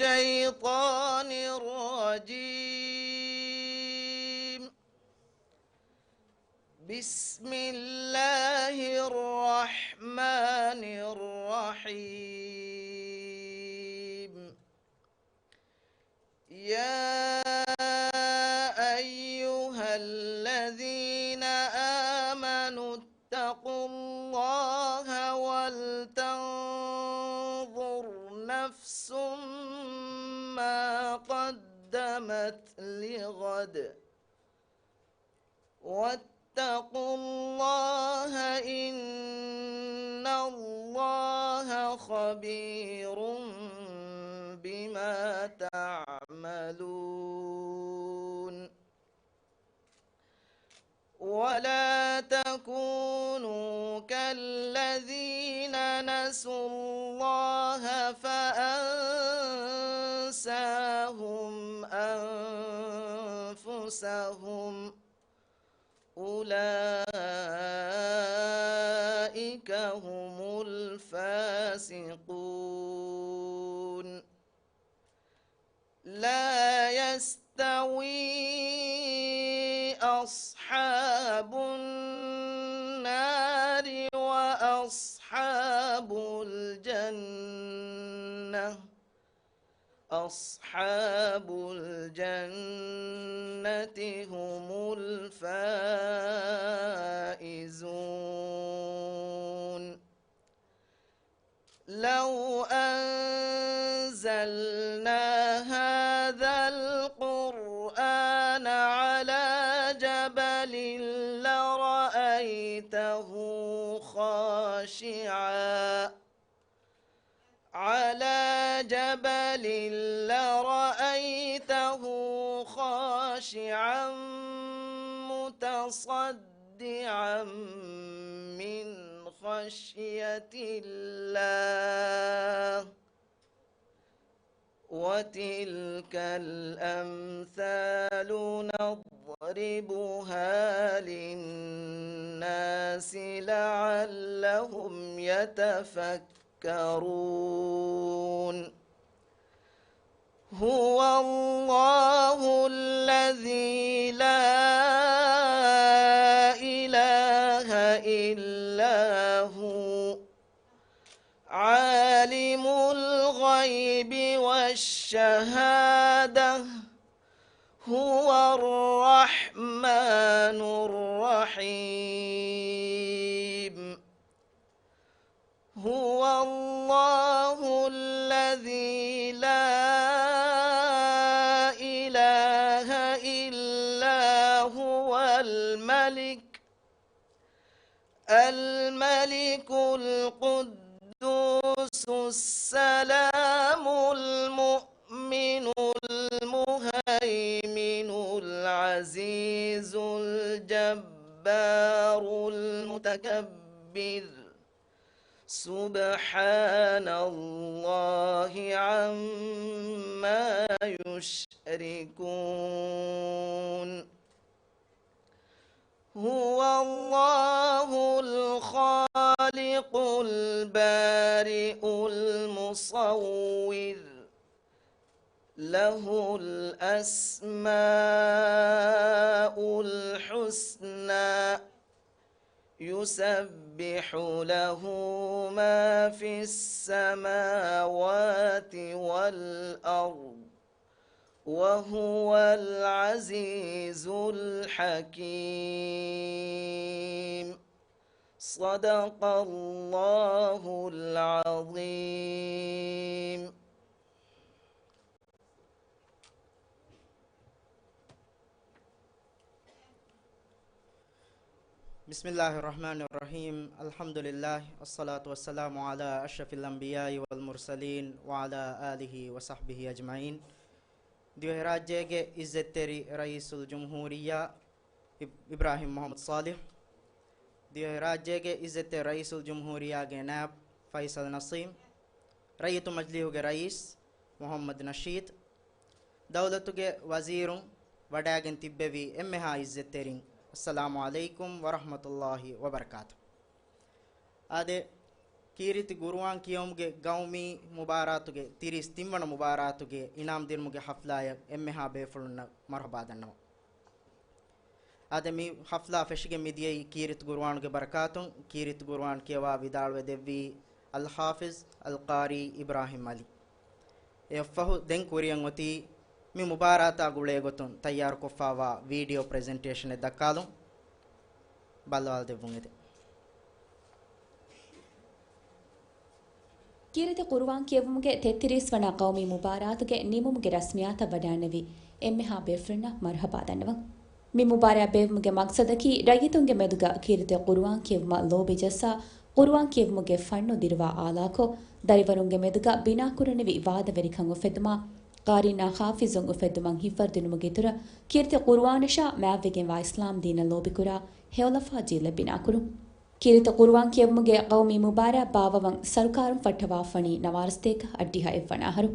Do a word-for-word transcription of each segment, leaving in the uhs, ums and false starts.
الشيطان الرجيم. بسم الله الرحمن الرحيم. يا أيها الذين آمنوا اتقوا الله ولتنظر نفس ما قدمت لغد، واتقوا الله، إن الله خبير بما تعملون. ولا تكونوا كالذين نسوا الله فأنساهم أنفسهم، أولئك هم الفاسقون. لا يستوي أصحاب النار وأصحاب الجنة، أصحاب الجنة هم الفائزون. لو أنزلنا هذا القرآن على جبل لرأيته خاشعا، على جبل لرأيته خاشعا متصدعا من خشية الله، وتلك الأمثال نضربها للناس لعلهم يتفكرون. هو الله الذي لا إله إلا هو، عالم الغيب والشهادة، هو الرحمن الرحيم. هو الله الذي لا إله إلا هو الملك، الملك القدوس السلام المؤمن المهيمن العزيز الجبار المتكبر. سبحان الله عما يشركون. هو الله الخالق البارئ المصور، له الأسماء الحسنى، يسبح له ما في السماوات والأرض، وهو العزيز الحكيم. صدق الله العظيم. بسم الله الرحمن الرحيم. الحمد لله، والصلاة والسلام على أشرف الأنبياء والمرسلين، وعلى آله وصحبه أجمعين. ދިވެހިރާއްޖޭގެ އިއްޒަތްތެރި ރައީސުލްޖުމްހޫރިއްޔާ އިބް-، އިބްރާހިމް މުޙައްމަދު ޞާލިޙް، ދިވެހިރާއްޖޭގެ އިއްޒަތްތެރި ރައީސުލްޖުމްހޫރިއްޔާގެ ނާއިބް ފައިޞަލް ނަސީމް، ރައްޔިތު މަޖިލީހުގެ ރައީސް މުޙައްމަދު ނަޝީދު، ދައުލަތުގެ ވަޒީރުން، ވަޑައިގެން ތިއްބެވި އެންމެހާ އިއްޒަތްތެރިން، އައްސަލާމު ޢަލައިކުމް ވަރަޙްމަތުﷲ ވަބަރަކާތު. އާދެ، ކީރިތި ޤުރުއާން ކިޔެވުމުގެ ޤައުމީ މުބާރާތުގެ ތިރީސް ތިން ވަނަ މުބާރާތުގެ އިނާމް ދިނުމުގެ ޙަފްލާއަށް އެންމެހާ ބޭފުޅުންނަށް މަރުޙަބާ ދަންނަވަން. އާދެ، މި ޙަފްލާ ފެށިގެން މިދިޔައީ ކީރިތި ޤުރުއާނުގެ ބަރަކާތުން. ކީރިތި ޤުރުއާން ކިޔަވާ ވިދާޅުވެ ދެއްވީ އަލްޙާފިޒް އަލްޤާރީ އިބްރާހިމް ޢަލީ. އެއަށްފަހު ދެން ކުރިއަށް އޮތީ މި މުބާރާތާ ގުޅޭ ގޮތުން ތައްޔާރުކޮށްފާވާ ވީޑިއޯ ޕްރެޒެންޓޭޝަނެއް ދައްކާލުން. ބައްލަވާލަދެއްވުން އެދެން. ކީރިތި ޤުރުއާން ކިޔެވުމުގެ ތެއްތިރީސް ވަނަ ޤައުމީ މުބާރާތުގެ ނިމުމުގެ ރަސްމިއްޔާތަށް ވަޑައިންނެވި އެންމެހާ ބޭފުޅުންނަށް މަރުޙަބާ ދަންނަވަން. މި މުބާރާތް ބޭއްވުމުގެ މަޤްޞަދަކީ، ރައްޔިތުންގެ މެދުގަ ކީރިތި ޤުރުއާން ކިޔެވުމަށް ލޯބި ޖައްސާ، ޤުރުއާން ކިޔެވުމުގެ ފަންނު ދިރުވާ އާލާކޮށް، ދަރިވަރުންގެ މެދުގަ ބިނާކުރަނިވި ވާދަވެރިކަން އުފެއްދުމާ، ޤާރީންނާ ޙާފިޒުން އުފެއްދުމަށް ހިތްވަރުދިނުމުގެ އިތުރަށް، ކީރިތި ޤުރުއާނަށާ މާތްވެގެންވާ އިސްލާމް ދީނަށް ލޯބިކުރާ ހެޔޮލަފާ ޖީލެއް ބިނާކުރުން. ކީރިތި ޤުރުއާން ކިޔެވުމުގެ ޤައުމީ މުބާރާތް ބާއްވަވަން ސަރުކާރުން ފައްޓަވާފަނީ ނަވާރަ ސަތޭކަ އަށްޑިހަ އެއްވަނަ އަހަރު.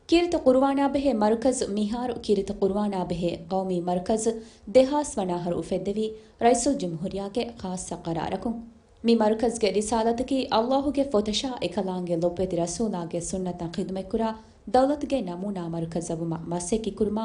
ކީރިތި ޤުރުއާނާ ބެހޭ މަރުކަޒު މިހާރު ކީރިތި ޤުރުއާނާ ބެހޭ ޤައުމީ މަރުކަޒު ދެހާސް ވަނަ އަހަރު އުފެއްދެވީ ރައީސުލްޖުމްހޫރިއްޔާގެ ޚާއްޞަ ޤަރާރަކުން. މި މަރުކަޒުގެ ރިސާލަތަކީ ﷲ ގެ ފޮތަށާ އެކަލާނގެ ލޮބުވެތި ރަސޫލާގެ ސުންނަތަށް ޚިދުމަތްކުރާ ދައުލަތުގެ ނަމޫނާ މަރުކަޒަށް ވުމަށް މަސައްކަތްކުރުމާ،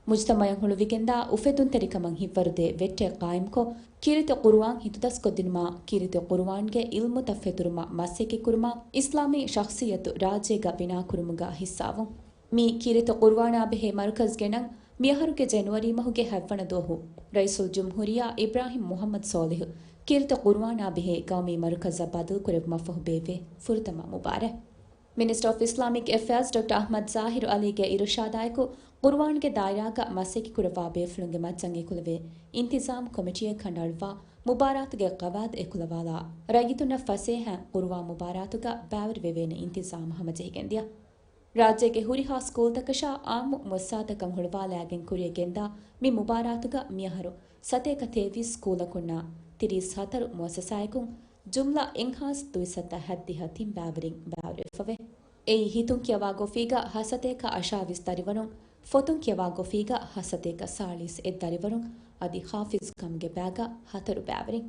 މުޖްތަމަޢަށް ހުޅުވިގެންދާ އުފެދުންތެރިކަމަށް ހިތްވަރުދޭ ވެއްޓެއް ޤާއިމްކޮށް، ކީރިތި ޤުރުއާން ހިތުދަސްކޮށްދިނުމާ، ކީރިތި ޤުރުއާންގެ ޢިލްމުތައް ފެތުރުމަށް މަސައްކަތްކުރުމާ، އިސްލާމީ ޝަޚްޞިއްޔަތު ރާއްޖޭގަ ބިނާކުރުމުގަ ހިއްސާވުން. މި ކީރިތި ޤުރުއާނާ ބެހޭ މަރުކަޒުގެ ނަން މިއަހަރުގެ ޖެނުއަރީ މަހުގެ ހަތްވަނަ ދުވަހު ރައީސުލްޖުމްހޫރިއްޔާ އިބްރާހިމް މުޙައްމަދު ޞާލިޙު ކީރިތި ޤުރުއާނާ ބެހޭ ޤައުމީ މަރުކަޒަށް ބަދަލުކުރެއްވުމަށްފަހު ބޭއްވޭ ފުރަތަމަ މުބާރާތް. މިނިސްޓަރ އޮފް އިސްލާމިކް އެފެއާޒް ޑޮކްޓަރ އަޙްމަދު ޒާހިރު ޢަލީގެ އިރުޝާދާއެކު، ޤުރުއާންގެ ދާއިރާގަ މަސައްކަތްކުރައްވާ ބޭފުޅުންގެ މައްޗަށް އެކުލެވޭ އިންތިޒާމް ކޮމިޓީއެއް ކަނޑައަޅުއްވާ، މުބާރާތުގެ ޤަވާއިދު އެކުލަވާލާ، ރައްޔިތުންނަށް ފަސޭހައިން ޤުރުއާން މުބާރާތުގަ ބައިވެރިވެވޭނެ އިންތިޒާމް ހަމަޖެހިގެންދިޔަ. ރާއްޖޭގެ ހުރިހާ ސްކޫލްތަކަށާ އާއްމު މުއައްސަސާތަކަށް ހުޅުވާލާގެން ކުރިއަށް ގެންދާ މި މުބާރާތުގަ މިއަހަރު ސަތޭކަ ތޭވީސް ސްކޫލަކުންނާ ތިރީސް ހަތަރު މުއައްސަސާއެކުން ޖުމްލަ އެއްހާސް ދުއިސައްތަ ހަތްދިހަ ތިން ބައިވެރިން ބައިވެރިވެފަވޭ. އެއީ ހިތުން ކިޔަވާ ގޮފީގަ ހަސަތޭކަ އަށާވީސް ދަރިވަރުން، ފޮތުން ކިޔަވާ ގޮފީގަ ހަސަތޭކަ ސާޅީސް އެއް ދަރިވަރުން، އަދި ޙާފިޒުކަމުގެ ބައިގަ ހަތަރު ބައިވެރިން.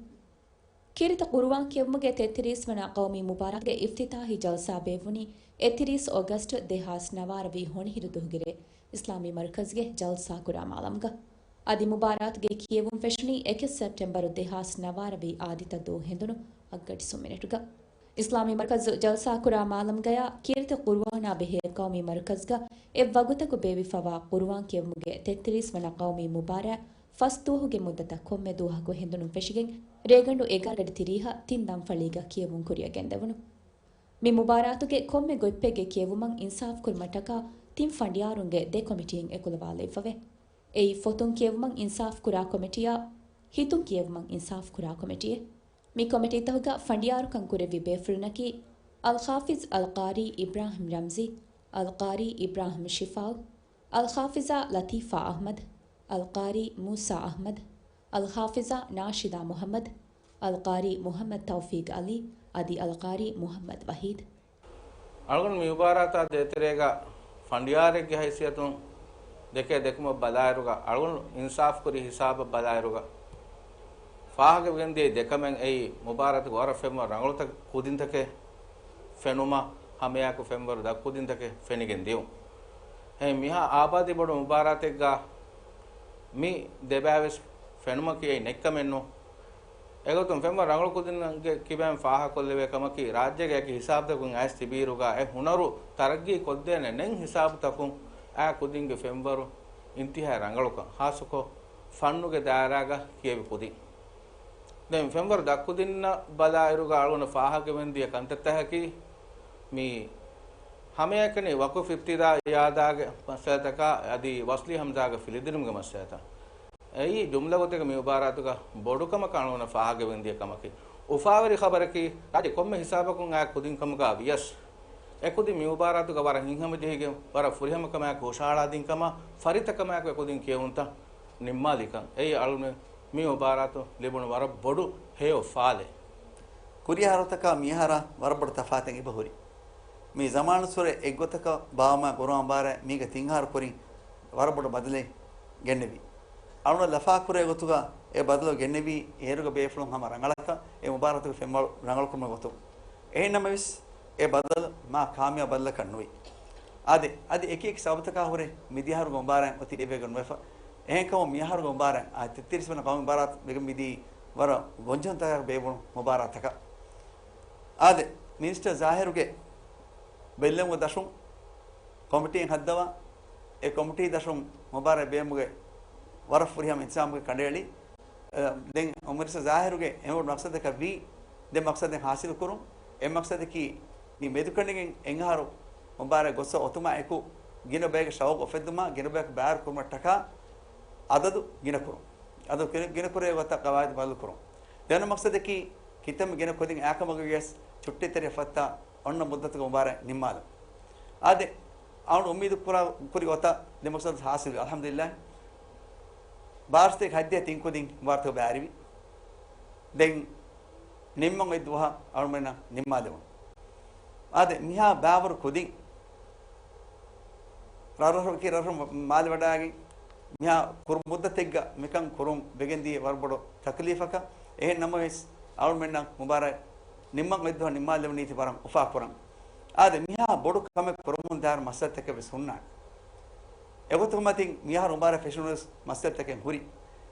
ކީރިތި ޤުރުއާން ކިޔެވުމުގެ ތެއްތިރީސް ވަނަ ޤައުމީ މުބާރާތުގެ އިފްތިތާޙީ ޖަލްސާ ބޭއްވުނީ އެއްތިރީސް އޮގަސްޓް ދެހާސް ނަވާރަ ވީ ހޮނިހިރު ދުވަހުގެ ރޭ އިސްލާމީ މަރުކަޒުގެ ޖަލްސާކުރާ މާލަމުގަ. އަދި މުބާރާތުގެ ކިޔެވުން ފެށުނީ އެކެއް ސެޕްޓެމްބަރު ދެހާސް ނަވާރަ ވީ އާދިއްތަ ދުވަހު ހެނދުނު އަށްގަޑި ސުން މިނެޓުގަ. އިސްލާމީ މަރުކަޒު ޖަލްސާކުރާ މާލަމުގަޔާ ކީރިތި ޤުރުއާނާ ބެހޭ ޤައުމީ މަރުކަޒުގަ އެއްވަގުތަކު ބޭއްވިފަވާ ޤުރުއާން ކިޔެވުމުގެ ތެއްތިރީސް ވަނަ ޤައުމީ މުބާރާތް ފަސް ދުވަހުގެ މުއްދަތަށް ކޮންމެ ދުވަހަކު ހެނދުނު ފެށިގެން، ރޭގަނޑު އެގާރަ ގަޑި ތިރީހަށް ތިން ދަންފަޅީގަ ކިޔެވުން ކުރިއަށް ގެންދެވުނު. މި މުބާރާތުގެ ކޮންމެ ގޮތްޕެއްގެ ކިޔެވުމަށް އިންސާފް ކުރުމަށްޓަކާ ތިން ފަނޑިޔާރުންގެ ދެ ކޮމިޓީއެއް އެކުލަވާލައިފަވޭ. އެއީ ފޮތުން ކިޔެވުމަށް އިންސާފް ކުރާ ކޮމިޓީއާ، ހިތުން ކިޔެވުމަށް އިންސާފް ކުރާ ކޮމިޓީއެއް. މި ކޮމިޓީތަކުގަ ފަނޑިޔާރުކަން ކުރެއްވި ބޭފުޅުންނަކީ، އަލްޙާފިޒް އަލްޤާރީ އިބްރާހިމް ރަމްޒީ، އަލްޤާރީ އިބްރާހިމް ޝިފާއު، އަލްޙާފިޒާ ލަތީފާ އަޙްމަދު، އަލްޤާރީ މޫސާ އަޙްމަދު، އަލްޙާފިޒާ ނާޝިދާ މުޙައްމަދު، އަލްޤާރީ މުޙައްމަދު ތައުފީޤް ޢަލީ، އަދި އަލްޤާރީ މުޙައްމަދު ވަޙީދު. އަޅުގަނޑު މި މުބާރާތާ ދޭތެރޭގަ ފަނޑިޔާރެއްގެ ހައިސިއްޔަތުން ދެކޭ ދެކުމަށް ބަލާއިރުގަ، އަޅުގަނޑު އިންސާފް ކުރި ހިސާބަށް ބަލާއިރުގަ، ފާހަގަވެގެންދިޔަ ދެކަމެއް އެއީ މުބާރާތުގަ ވަރަށް ފެންވަރު ރަނގަޅު ތަ-، ކުދިންތަކެއް ފެނުމަށް ހަމައެއާއެކު ފެންވަރު ދަށް ކުދިންތަކެއް ފެނިގެން ދިޔުން. އެހެން މިހާ އާބާދީ ބޮޑު މުބާރާތެއްގަ މި ދެބައިވެސް ފެނުމަކީ އެއީ ނެތްކަމެއްނޫން. އެގޮތުން ފެންވަރު ރަނގަޅު ކުދިންގެ ކިބައިން ފާހަގަކޮށްލެވޭ ކަމަކީ، ރާއްޖޭގެ އެކި ހިސާބުތަކުން އައިސް ތިބިއިރުގަ އެ ހުނަރު ތަރައްގީ ކޮށްދޭނެ ނެތް ހިސާބުތަކުން އާ ކުދިންގެ ފެންވަރު އިންތިހާއި ރަނގަޅުކަން، ޚާއްޞަކޮށް ފަންނުގެ ދާއިރާގަ ކިޔެވި ކުދިން. ދެން ފެންވަރު ދަށްކުދިންނަށް ބަލާއިރުގަ އަޅުގަނޑަށް ފާހަގަވެގެންދިޔަ ކަންތައްތަކަކީ، މި ހަމައެކަނި ވަޤުފް އިބްތިދާ އިއާދާގެ މައްސަލަތަކާ އަދި ވަޞްލީ ހަމްޒާގެ ފިލިދިނުމުގެ މައްސަލަތައް. އެއީ ޖުމްލަ ގޮތެއްގަ މި މުބާރާތުގަ ބޮޑުކަމަކަށް އަޅުގަނޑަށް ފާހަގަވެގެންދިޔަ ކަމަކީ. އުފާވެރި ޚަބަރަކީ، ރާއްޖެ ކޮންމެ ހިސާބަކުން އާ ކުދިން ކަމުގަ ވިޔަސް، އެކުދިން މި މުބާރާތުގަ ވަރަށް ހިތްހަމަޖެހިގެން، ވަރަށް ފުރިހަމަކަމާއެކު ހުށަހަޅާދިން ކަމަށް، ފަރިތަކަމާއެކު އެކުދިން ކިޔެވުންތައް ނިންމާލިކަން. އެއީ އަޅުގަނޑު މި މުބާރާތު ލިބުނު ވަރަށް ބޮޑު ހެޔޮ ފާލެއް. ކުރިއަހަރުތަކާ މިއަހަރާ ވަރަށް ބޮޑު ތަފާތެއް އެބަހުރި. މި ޒަމާނުއްސުރެ އެއްގޮތަކަށް ބާވަމާ ގުރުއާން ބާރަށް މީގެ ތިން އަހަރު ކުރިން ވަރަށް ބޮޑު ބަދަލެއް ގެންނެވި. އަޅުގަނޑަށް ލަފާކުރޭ ގޮތުގަ އެ ބަދަލު ގެންނެވީ އޭރުގެ ބޭފުޅުން ހަމަ ރަނގަޅަށްތަ އެ މުބާރާތުގެ ފެންވަރު ރަނގަޅުކުރުމުގެ ގޮތުން. އެހެންނަމަވެސް، އެ ބަދަލު މާ ކާމިޔާބު ބަދަލަކަށް ނުވި. އާދެ، އަދި އެކި އެކި ސަބަބުތަކާ ހުރެ މިދިޔަ އަހަރުގެ މުބާރާތް އޮތީ ލިބިގެން ނުވެފަ. އެހެންކަމުން މިއަހަރުގެ މުބާރާތް އާ ތެއްތިރީސް ވަނަ ގައުމީ މުބާރާތް ވެގެން މިދީ ވަރަށް ގޮންޖެހުންތަކާ ބޭއްވުނު މުބާރާތަކަށް. އާދެ، މިނިސްޓަރ ޒާހިރުގެ ބެއްލެވުމުގެ ދަށުން ކޮމިޓީއެއް ހައްދަވާ، އެ ކޮމިޓީ ދަށުން މުބާރާތް ބޭއްވުމުގެ ވަރަށް ފުރިހަމަ އިންތިޒާމުގެ ކަނޑައެޅި. އަ، ދެން އުމަރިސަ ޒާހިރުގެ އެންމެ މަޤްޞަދަކަށް ވީ، ދެ މަޤްޞަދެއް ހާސިލު ކުރުން. އެއް މަޤްޞަދަކީ، މި މެދުކަނޑިގެން އެއްއަހަރު މުބާރާތް ގޮއްސަ އޮތުމާ އެކު، ގިނަ ބައެއްގެ ޝައުގު އުފެއްދުމާ، ގިނަ ބަޔަކު ބައިވެރި ކުރުމަށްޓަކާ އަދަދު ގިނަ ކުރުން. އަދަދު ގިނަ، ގިނަ ކުރޭ ގޮތަށް ޤަވާއިދު ބަދަލު ކުރުން. ދެވަނަ މަޤްޞަދަކީ، ކިތަންމެ ގިނަ ކުދިން އާކަމަކު ވިޔަސް ޗުއްޓީ ތެރެއަށް ފައްތާ އޮންނަ މުއްދަތުގެ މުބާރާތް ނިންމާލުން. އާދެ، އަޅުގަނޑު އުއްމީދު ކުރާ، ކުރި ގޮތަށް ދެ މަޤްޞަދު ހާސިލުވި. އަލްޙަމްދުލިއްލާހް. ބާރަ ސަތޭކަ ހަތްދިހަ ތިން ކުދިން މުބާރާތުގަ ބައިވެރިވި. ދެން ނިންމަން އޮތް ދުވަހަށް އަޅުމެންނަށް ނިންމާލެވުނު. އާދެ، މިހާ ބައިވަރު ކުދިން ރަށްރަށު، ރަށްރަށު މާލެ ވަޑައިގެން މިހާ ކުރު މުއްދަތެއްގަ މިކަން ކުރުން ވެގެންދިޔަ ވަރަށް ބޮޑު ތަކްލީފަކަށް. އެހެން ނަމަވެސް، އަޅުމެންނަށް މުބާރާތް ނިންމަން އޮތް ދުވަހަށް ނިންމާލެވުނީތީ ވަރަށް އުފާކުރަން. އާދެ، މިހާ ބޮޑު ކަމެއް ކުރަމުން ދާއިރު މައްސަލަތަކެއް ވެސް ހުންނާނެ. އެގޮތަކުން މަތިން މިއަހަރު މުބާރާތް ފެށުނުވެސް މައްސަލަތަކެއް ހުރި.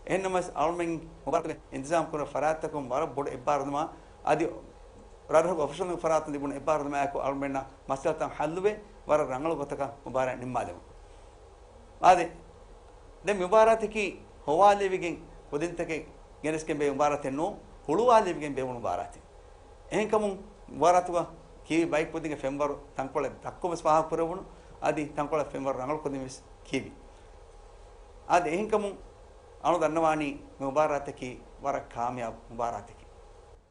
އެހެންނަމަވެސް، އަޅުމެން މުބާރާތުގެ އިންތިޒާމް ކުރާ ފަރާތްތަކުން ވަރަށް ބޮޑު އެއްބާރުލުމާ އަދި ރަށްރަށުގެ އޮފިޝަލް ފަރާތުން ލިބުނު އެއްބާރުލުމާއެކު އަޅުމެންނަށް މައްސަލަތައް ހައްލުވެ، ވަރަށް ރަނގަޅު ގޮތަކަށް މުބާރާތް ނިންމާލެވުނު. އާދެ، ދެން މި މުބާރާތަކީ ހޮވާލެވިގެން ކުދިންތަކެއް ގެނެސްގެން ބޭ މުބާރާތެއް ނޫން، ހުޅުވާލެވިގެން ބޭއްވުނު މުބާރާތެއް. އެހެންކަމުން، މުބާރާތުގަ ކީރިތި ބައެއް ކުދިންގެ ފެންވަރު ތަންކޮޅެއް ދައްކަން ވެސް ފާހަގަކުރެވުނު، އަދި ތަންކޮޅެއް ފެންވަރު ރަނގަޅު ކުދިން ވެސް ކީވި. އާދެ، އެހެންކަމުން އަޅުގަނޑު ދަންނަވާނީ މި މުބާރާތަކީ ވަރަށް ކާމިޔާބު މުބާރާތަކެއް.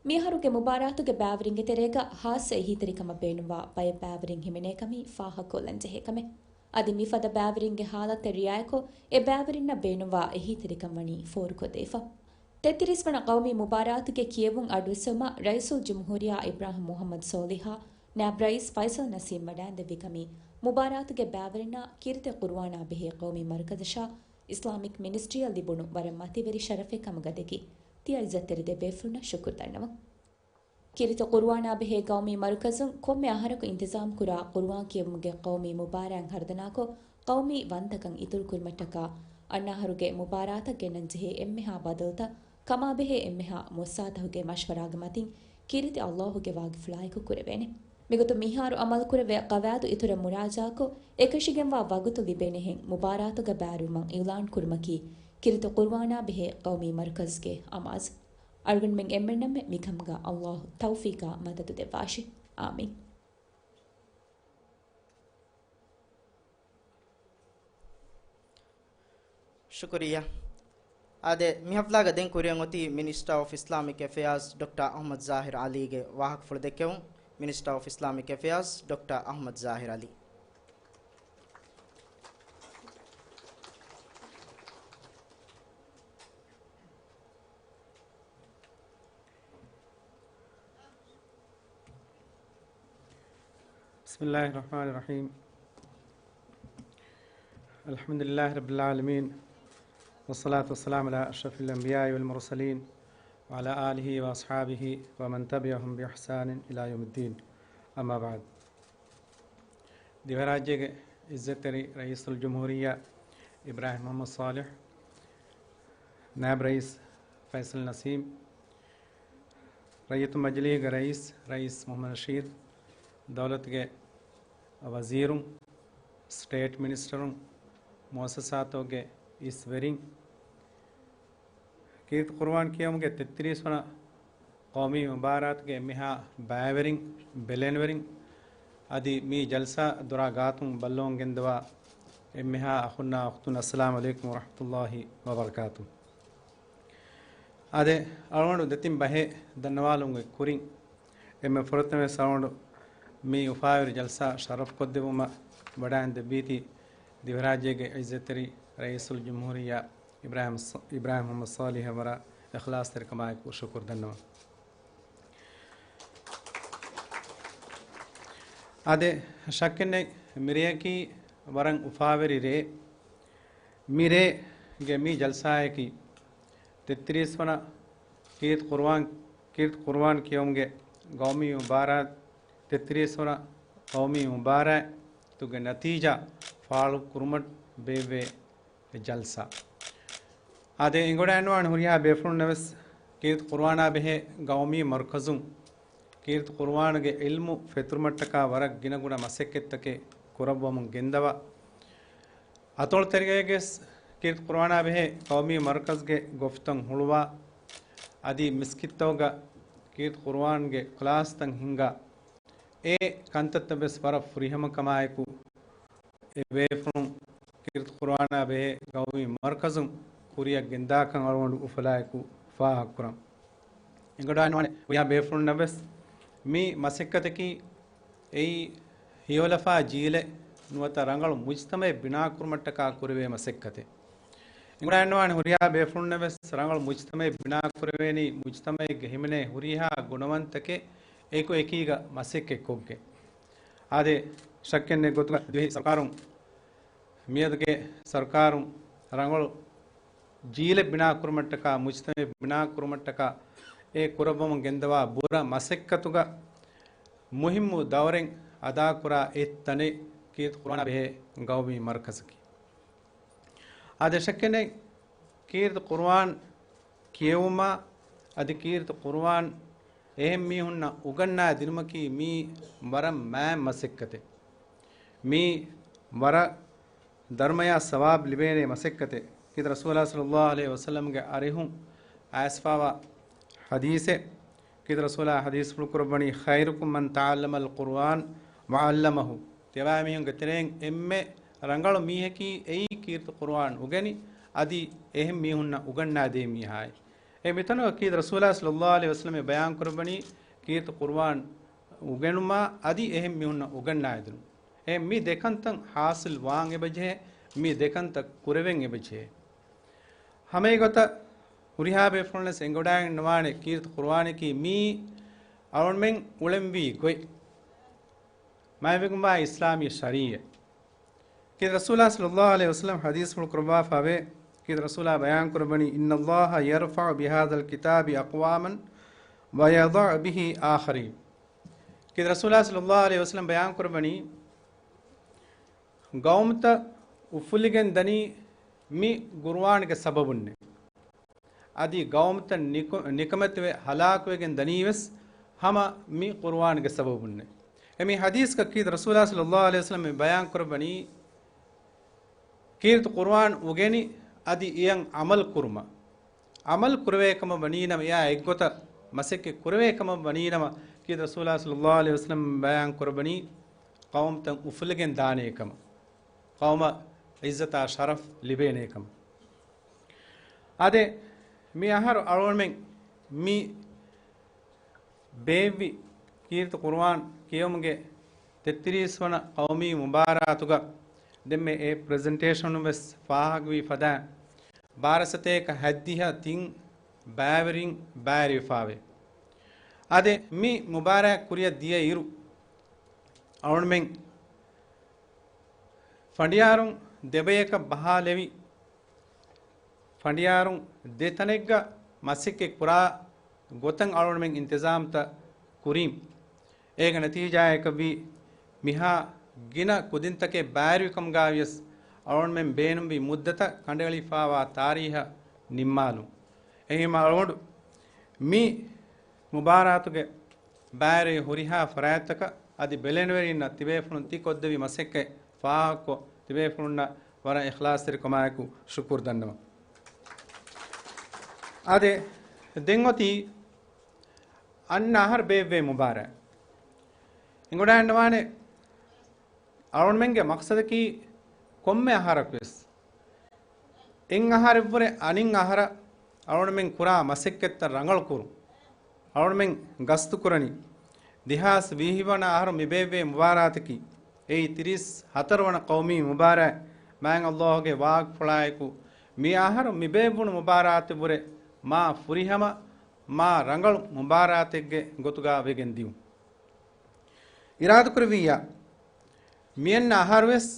މިއަހަރުގެ މުބާރާތުގެ ބައިވެރިންގެ ތެރޭގަ ހާއްސަ އެހީތެރިކަމަށް ބޭނުންވާ ބައެއް ބައިވެރިން ހިމެނޭކަމީ ފާހަގަކޮށްލަން ޖެހޭ ކަމެއް. އަދި މިފަދަ ބައިވެރިންގެ ހާލަތެއް ރިއާޔަތްކޮށް، އެ ބައިވެރިންނަށް ބޭނުންވާ އެހީތެރިކަން ވަނީ ފޯރުކޮށްދީފަ. ތެއްތިރީސް ވަނަ ޤައުމީ މުބާރާތުގެ ކިޔެވުން އަޑުއެއްސެވުމަށް ރައީސުލްޖުމްހޫރިއްޔާ އިބްރާހިމް މުޙައްމަދު ޞޯލިޙާ، ނާއިބް ރައީސް ފައިސަލް ނަސީމް ވަޑައިންދެއްވި ކަމީ، މުބާރާތުގެ ބައިވެރިންނާ ކީރިތި ޤުރުއާނާ ބެހޭ ޤައުމީ މަރުކަޒަށާ އިސްލާމިކް މިނިސްޓްރީއަށް ލިބުނު ވަރަށް މަތިވެރި ޝަރަފެއް ކަމުގަ ދެއްކި، ތިޔަ އިއްޒަތްތެރި ދެ ބޭފުޅުންނަށް ޝުކުރު ދަންނަވަން. ކީރިތި ޤުރުއާނާ ބެހޭ ޤައުމީ މަރުކަޒުން ކޮންމެ އަހަރަކު އިންތިޒާމް ކުރާ ޤުރުއާން ކިޔެވުމުގެ ޤައުމީ މުބާރާތް ހަރުދަނާކޮށް، ޤައުމީ ވަންތަކަން އިތުރުކުރުމަށްޓަކާ، އަންނަ އަހަރުގެ މުބާރާތަށް ގެންނަން ޖެހޭ އެންމެހާ ބަދަލުތައް ކަމާބެހޭ އެންމެހާ މުއައްސަސާތަކުގެ މަޝްވަރާގެ މަތިން ކީރިތި ﷲ ގެ ވާގިފުޅާއެކު ކުރެވޭނެ. މިގޮތުން މިހާރު ޢަމަލުކުރެވޭ ޤަވާއިދު އިތުރަށް މުރާޖާކޮށް، އެކަށީގެންވާ ވަގުތު ލިބޭނެހެން މުބާރާތުގަ ބައިވެރިވުމަށް އިޢުލާން ކުރުމަކީ، ކީރިތި ޤުރުއާނާ ބެހޭ ޤައުމީ މަރުކަޒުގެ އަމާޒު. އަޅުގަނޑުމެން އެންމެންނަށްމެ މިކަމުގަ ﷲ ތައުފީޤާ މަދަދު ދެއްވާށި. އާމީން. ޝުކުރިއްޔާ. އާދެ، މި ޙަފްލާގަ ދެން ކުރިއަށް އޮތީ މިނިސްޓަރ އޮފް އިސްލާމިކް އެފެއާޒް ޑޮކްޓަރ އަޙްމަދު ޒާހިރު ޢަލީގެ ވާހަކަފުޅު ދެއްކެވުން. މިނިސްޓަރ އޮފް އިސްލާމިކް އެފެއާޒް ޑޮކްޓަރ އަޙްމަދު ޒާހިރު ޢަލީ. بسم الله الرحمن الرحيم. الحمد لله رب العالمين. والصلاة والسلام على أشرف الأنبياء والمرسلين وعلى آله وأصحابه ومن تبعهم بإحسان إلى يوم الدين. أما بعد. ދިވެހިރާއްޖޭގެ އިއްޒަތްތެރި ރައީސުލްޖުމްހޫރިއްޔާ އިބްރާހިމް މުޙައްމަދު ޞާލިޙް، ނާއިބް ރައީސް ފައިސަލް ނަސީމް، ރައްޔިތު މަޖިލީހުގެ ރައީސް، ރައީސް މުޙައްމަދު ނަޝީދު، ދައުލަތުގެ ވަޒީރުން، ސްޓޭޓް މިނިސްޓަރުން، މުއައްސަސާތަކުގެ އިސްވެރިން، ކީރިތި ޤުރުއާން ކިޔެވުމުގެ ތެއްތިރީސް ވަނަ ޤައުމީ މުބާރާތުގެ އެންމެހާ ބައިވެރިން، ބެލެނިވެރިން، އަދި މި ޖަލްސާ ދޮރާ ގާތުން ބައްލަވަން ގެންދަވާ އެންމެހާ އަޚުންނާ އުޚްތުން، އައްސަލާމު ޢަލައިކުމް ވަރަޙްމަތުﷲި ވަބަރަކާތުހު. އާދެ، އަޅުގަނޑު ދެތިން ބަހެއް ދަންނަވާލުމުގެ ކުރިން، އެންމެ ފުރަތަމަވެސް އަޅުގަނޑު މި އުފާވެރި ޖަލްސާ ޝަރަފްކޮށްދެއްވުމަށް ވަޑައިން ދެއްވީތީ، ދިވެހިރާއްޖޭގެ އިއްޒަތްތެރި ރައީސުލްޖުމްހޫރިއްޔާ އިބްރާހިމް ސ-، އިބްރާހިމް މުޙައްމަދު ޞާލިޙަށް ވަރަށް އިޚްލާޞްތެރިކަމާއެކު ޝުކުރު ދަންނަވަން. އާދެ، ޝައްކެއްނެތް، މިރެޔަކީ ވަރަށް އުފާވެރި ރެއެއް. މި ރޭގެ މި ޖަލްސާއަކީ ތެއްތިރީސް ވަނަ ކީރިތި ޤުރުއާން، ކީރިތި ޤުރުއާން ކިޔެވުމުގެ ގައުމީ މުބާރާތް، ތެއްތިރީސް ވަނަ ގައުމީ މުބާރާތުގެ ނަތީޖާ ފާޅު ކުރުމަށް ބޭއްވޭ ޖަލްސާ. އާދެ، އެނގިވަޑައިގަންނަވާނެ ހުރިހާ ބޭފުޅުންނަށް ވެސް ކީރިތި ޤުރުއާނާ ބެހޭ ގައުމީ މަރުކަޒުން ކީރިތި ޤުރުއާނުގެ ޢިލްމު ފެތުރުމަށްޓަކާ ވަރަށް ގިނަގުނަ މަސައްކަތްތަކެއް ކުރައްވަމުން ގެންދަވާ. އަތޮޅުތެރޭގައި ވެސް ކީރިތި ޤުރުއާނާ ބެހޭ ޤައުމީ މަރުކަޒުގެ ގޮފްތައް ހުޅުވާ، އަދި މިސްކިތްތަކުގަ ކީރިތި ޤުރުއާންގެ ކްލާސްތައް ހިންގާ، އެ ކަންތައްތައް ވެސް ވަރަށް ފުރިހަމަކަމާއެކު، އެ ބޭފުޅުން ކީރިތި ޤުރުއާނާ ބެހޭ ގައުމީ މަރުކަޒުން ކުރިއަށް ގެންދާކަން އަޅުގަނޑު އުފަލާއެކު ފާހަގަކުރަން. އެނގިވަޑައިގަންނަވާނެ ހުރިހާ ބޭފުޅުންނަށް ވެސް މި މަސައްކަތަކީ އެއީ ހެޔޮލަފާ ޖީލެއް ނުވަތަ ރަނގަޅު މުޖްތަމަޢެއް ބިނާކުރުމަށްޓަކާ ކުރެވޭ މަސައްކަތެއް. އެނގިވަޑައިގަންނަވާނެ ހުރިހާ ބޭފުޅުންނަށް ވެސް ރަނގަޅު މުޖްތަމަޢެއް ބިނާކުރެވޭނީ މުޖްތަމަޢެއްގެ ހިމެނޭ ހުރިހާ ގުނަވަންތަކެއް އެކު އެކީގަ މަސައްކަތްކޮށްގެން. އާދެ، ޝައްކެއް ނެތް ގޮތުގަ ދިވެހި ސަރުކާރުން، މިއަދުގެ ސަރުކާރުން ރަނގަޅު ޖީލެއް ބިނާކުރުމަށްޓަކާ، މުޖްތަމަޢެއް ބިނާކުރުމަށްޓަކާ އެ ކުރައްވަމުން ގެންދަވާ ބުރަ މަސައްކަތުގަ މުހިއްމު ދައުރެއް އަދާކުރާ އެއް ތަނެއް ކީރިތި ޤުރުއާނާ ބެހޭ ގައުމީ މަރުކަޒަކީ. އާދެ، ޝައްކެއް ނެތް، ކީރިތި ޤުރުއާން ކިޔެވުމާ އަދި ކީރިތި ޤުރުއާން އެހެން މީހުންނަށް އުގަންނާ ދިނުމަކީ މީ ވަރަށް މާތް މަސައްކަތެއް. މީ ވަރަށް ދަރުމަޔާ ސަވާބު ލިބޭނެ މަސައްކަތެއް. ކީރިތި ރަސޫލާ ޞައްލައްލާހު ޢަލައިހި ވަސައްލަމްގެ އަރިހުން އައިސްފާވާ ޙަދީޘެއް. ކީރިތި ރަސޫލާ ޙަދީޘްފުޅު ކުރައްވަނީ، "خيركم من تعلم القرآن وعلمه." ތިޔަބައިމީހުންގެ ތެރެއިން އެންމެ ރަނގަޅު މީހަކީ އެއީ ކީރިތި ޤުރުއާން އުގެނި، އަދި އެހެން މީހުންނަށް އުގަންނާދޭ މީހާއޭ. އެ މިތަނުގަ ކީރިތި ރަސޫލާ ޞައްލައްލާހު ޢަލައިހި ވަސައްލަމް ބަޔާން ކުރައްވަނީ، ކީރިތި ޤުރުއާން އުގެނުމާ އަދި އެހެން މީހުންނަށް އުގަންނާދިނުން. އެ މި ދެކަންތައް ޙާޞިލް ވާން އެބަޖެހޭ، މި ދެކަންތައް ކުރެވެން އެބަޖެހޭ. ހަމައެގޮތަށް ހުރިހާ ބޭފުޅުންވެސް އެނގިވަޑައިގަންނަވާނެ، ކީރިތި ޤުރުއާނަކީ މީ އަޅުގަނޑުމެން އުޅެންވީ ގޮތް، މާތްވެގެންވާ އިސްލާމީ ޝަރީޢަތް. ކީރިތި ރަސޫލާ ޞައްލައްލާހު ޢަލައިހި ވަސައްލަމް ޙަދީޘްފުޅު ކުރައްވާފައިވޭ. ކީރިތި ރަސޫލާ ބަޔާން ކުރައްވަނީ، "إن الله يرفع بهذا الكتاب أقواما ويضع به آخرين." ކީރިތި ރަސޫލާ ޞައްލައްލާހު ޢަލައިހި ވަސައްލަމް ބަޔާން ކުރައްވަނީ، ގައުމުތައް އުފުލިގެން ދަނީ މި ޤުރުއާންގެ ސަބަބުންނޭ. އަދި ގައުމުތައް ނިކު-، ނިކަމެތިވެ ހަލާކުވެގެން ދަނީވެސް ހަމަ މި ޤުރުއާންގެ ސަބަބުންނޭ. އެ މި ޙަދީޘްގަ ކީރިތި ރަސޫލާ ޞައްލައްލާހު ޢަލައިހި ވަސައްލަމް މި ބަޔާން ކުރައްވަނީ، ކީރިތި ޤުރުއާން އުގެނި އަދި އެއަށް ޢަމަލު ކުރުމަށް، ޢަމަލު ކުރެވޭ ކަމަށް ވަނީނަމަ، އެއާ އެއްގޮތަށް މަސައްކަތް ކުރެވޭ ކަމަށް ވަނީނަމަ، ކީރިތި ރަސޫލާ ޞައްލައްލާހު ޢަލައިހި ވަސައްލަމް ބަޔާން ކުރައްވަނީ، ޤައުމުތައް އުފުލިގެން ދާނޭ ކަމަށް، ޤައުމަށް ޢިއްޒަތާ ޝަރަފް ލިބޭނޭ ކަމަށް. އާދެ، މި އަހަރު އަޅުގަނޑުމެން މި ބޭއްވި ކީރިތި ޤުރުއާން ކިޔެވުމުގެ ތެއްތިރީސް ވަނަ ޤައުމީ މުބާރާތުގަ ދެންމެ އެ ޕްރެޒެންޓޭޝަނުން ވެސް ފާހަގަވީ ފަދައިން، ބާރަ ސަތޭކަ ހަތްދިހަ ތިން ބައިވެރިން ބައިވެރިވެފާވޭ. އާދެ، މި މުބާރާތް ކުރިއަށް ދިޔަ އިރު، އަޅުގަނޑުމެން ފަނޑިޔާރުން ދެބަޔަކަށް ބަހާލެވި، ފަނޑިޔާރުން ދެ ތަނެއްގަ މަސައްކަތް ކުރާ ގޮތަށް އަޅުގަނޑުމެން އިންތިޒާމްތައް ކުރީމް. އޭގެ ނަތީޖާއަކަށްވީ، މިހާ ގިނަ ކުދިންތަކެއް ބައިވެރިކަމުގައިވިޔަސް، އަޅުގަނޑުމެން ބޭނުންވި މުއްދަތަށް ކަނޑައެޅިފާވާ ތާރީހަށް ނިންމާލުން. އެހެންވީމަ އަޅުގަނޑު މި މުބާރާތުގެ ބައިވެރި ހުރިހާ ފަރާތްތަކަށް އަދި ބެލެނިވެރިންނަށް ތިބޭފުޅުން ތި ކޮށްދެއްވި މަސައްކަތް ފާހަގަކޮށް، ތިބޭފުޅުންނަށް ވަރަށް އިޚްލާޞްތެރިކަމާއެކު ޝުކުރު ދަންނަވަން. އާދެ، ދެން އޮތީ އަންނަ އަހަރު ބޭއްވޭ މުބާރާތް. އެނގިވަޑައިގަންނަވާނެ، އަޅުގަނޑުމެންގެ މަޤްޞަދަކީ ކޮންމެ އަހަރަކުވެސް އެއް އަހަރެއްވުރެ އަނެއް އަހަރަށް އަޅުގަނޑުމެން ކުރާ މަސައްކަތްތައް ރަނގަޅުކުރުން. އަޅުގަނޑުމެން ގަސްތުކުރަނީ ދެހާސް ވިހި ވަނަ އަހަރު މި ބޭއްވޭ މުބާރާތަކީ، އެއީ ތިރީސް ހަތަރު ވަނަ ޤައުމީ މުބާރާތް. މާތް ﷲ ގެ ވާހަކަފުޅާއެކު، މި އަހަރު މި ބޭއްވުނު މުބާރާތެއްވުރެ މާ ފުރިހަމަ، މާ ރަނގަޅު މުބާރާތެއްގެ ގޮތުގަ ވެގެން ދިޔުން. އިރާދަކުރެއްވިއްޔާ، މިއަންނަ އަހަރުވެސް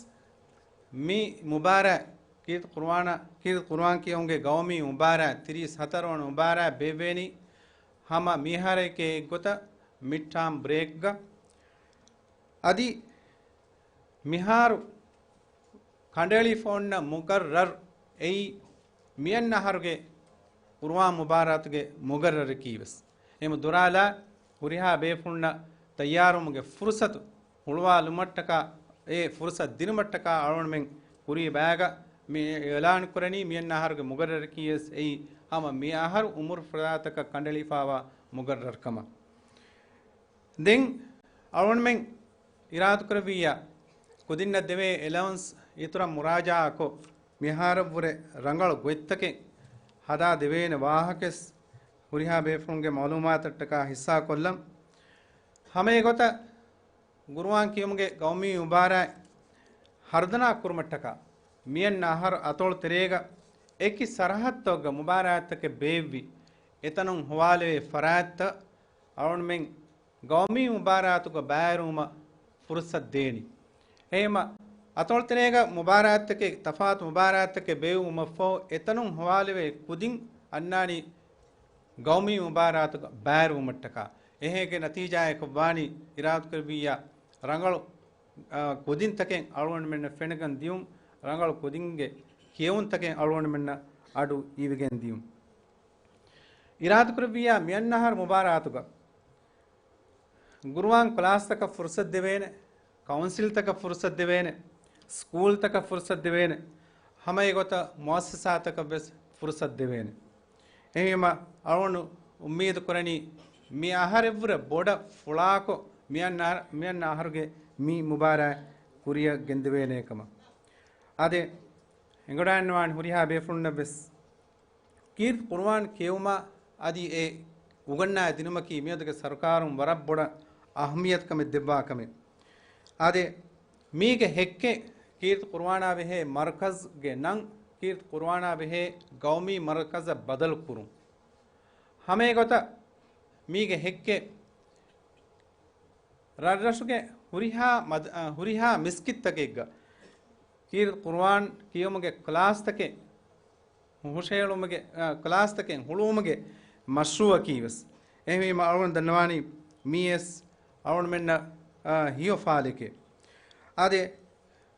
މި މުބާރާތް، ކީރިތި ޤުރުއާނަ-، ކީރިތި ޤުރުއާން ކިޔެވުމުގެ ގައުމީ މުބާރާތް ތިރީސް ހަތަރު ވަނަ މުބާރާތް ބޭއްވޭނީ ހަމަ މިއަހަރެކޭ އެއްގޮތަށް މިޑް ޓާމް ބްރޭކްގަ. އަދި މިހާރު ކަނޑައެޅިފަ އޮންނަ މުގައްރަރު އެއީ މިއަންނަ އަހަރުގެ ޤުރުއާން މުބާރާތުގެ މުގައްރަރަކީ ވެސް. އެހެން ދުރާލާ ހުރިހާ ބޭފުޅުންނަށް ތައްޔާރުވުމުގެ ފުރުސަތު ހުޅުވާލުމަށްޓަކާ، އެ ފުރުސަތު ދިނުމަށްޓަކާ އަޅުގަނޑުމެން ކުރީ ބައިގަ މި އިޢުލާން ކުރަނީ މިއަންނަ އަހަރުގެ މުގައްރަރަކީ ވެސް އެއީ ހަމަ މި އަހަރު އުމުރު ފަރާތަކަށް ކަނޑައެޅިފައިވާ މުގައްރަރު ކަމަށް. ދެން އަޅުގަނޑުމެން އިރާދަކުރެއްވިއްޔާ، ކުދިންނަށް ދެވޭ އެލަވަންސް އިތުރަށް މުރާޖާއާކޮށް، މިހާރަށްވުރެ ރަނގަޅު ގޮތްތަކެއް ހަދާ ދެވޭނެ ވާހަކަވެސް ހުރިހާ ބޭފުޅުންގެ މަޢުލޫމާތަށްޓަކާ ހިއްސާކޮށްލަން. ހަމަ އެގޮތަށް ޤުރުއާން ކިޔުމުގެ ޤައުމީ މުބާރާތް ހަރުދަނާ ކުރުމަށްޓަކާ، މިއަންނަ އަހަރު އަތޮޅު ތެރޭގަ އެކި ސަރަހައްދުތަކުގަ މުބާރާތްތަކެއް ބޭއްވި، އެތަނުން ހޮވާލެވޭ ފަރާތްތައް އަޅުގަނޑުމެން ޤައުމީ މުބާރާތުގަ ބައިވެރިވުމަށް ފުރުސަތު ދޭނީ. އެހެންމަ އަތޮޅު ތެރޭގަ މުބާރާތްތަކެއް، ތަފާތު މުބާރާތްތަކެއް ބޭއްވުމަށްފަހު، އެތަނުން ހޮވާލެވޭ ކުދިން އަންނާނީ ޤައުމީ މުބާރާތުގަ ބައިވެރިވުމަށްޓަކާ. އެހެން ނަތީޖާއަކަށް ވާނީ އިރާދަކުރެއްވިއްޔާ، ރަނގަޅު، އާ، ކުދިންތަކެއް އަޅުގަނޑުމެންނަށް ފެނިގެން ދިޔުން، ރަނގަޅު ކުދިންގެ ކިޔެވުންތަކެއް އަޅުގަނޑުމެންނަށް އަޑު އިވިގެން ދިޔުން. އިރާދަކުރެއްވިއްޔާ، މިއަންނަ އަހަރު މުބާރާތުގަ ޤުރުއާން ކްލާސްތަކަށް ފުރުސަތު ދެވޭނެ، ކައުންސިލްތަކަށް ފުރުސަތު ދެވޭނެ، ސްކޫލްތަކަށް ފުރުސަތު ދެވޭނެ، ހަމަ އެގޮތަށް މުއައްސަސާތަކަށް ވެސް ފުރުސަތު ދެވޭނެ. އެހެންވީމަ، އަޅުގަނޑު އުއްމީދު ކުރަނީ، މި އަހަރެއްވުރެ ބޮޑަށް ފުޅާކޮށް، މިއަންނަ އަހަ-، މިއަންނަ އަހަރުގެ މި މުބާރާތް ކުރިއަށް ގެންދެވޭނޭ ކަމަށް. އާދެ، އެނގިވަޑައިގަންނަވާނެ ހުރިހާ ބޭފުޅުންނަށް ވެސް. ކީރިތި ޤުރުއާން ކިޔެވުމާ އަދި އެ އުގަންނާ ދިނުމަކީ މިއަދުގެ ސަރުކާރުން ވަރަށް ބޮޑަށް އަހައްމިއްޔަތުކަމެއް ދެއްވާ ކަމެއް. އާދެ، މީގެ ހެއްކެއް ކީރިތި ޤުރުއާނާ ބެހޭ މަރުކަޒްގެ ނަން ކީރިތި ޤުރުއާނާ ބެހޭ ޤައުމީ މަރުކަޒަށް ބަދަލު ކުރުން. ހަމައެގޮތަށް މީގެ ހެއްކެއް ރަށްރަށުގެ ހުރިހާ މަދ-، އަ، ހުރިހާ މިސްކިތްތަކެއްގަ ކީރިތި ޤުރުއާން ކިޔުމުގެ ކްލާސްތަކެއް ހުށަހެޅުމުގެ، އަ، ކްލާސްތަކެއް ހުޅުވުމުގެ މަޝްރޫއަކީ ވެސް. އެހެންވީމަ އަޅުގަނޑު ދަންނަވާނީ މީވެސް އަޅުގަނޑުމެންނަށް، އަ، ހެޔޮ ފާލެކޭ. އާދެ،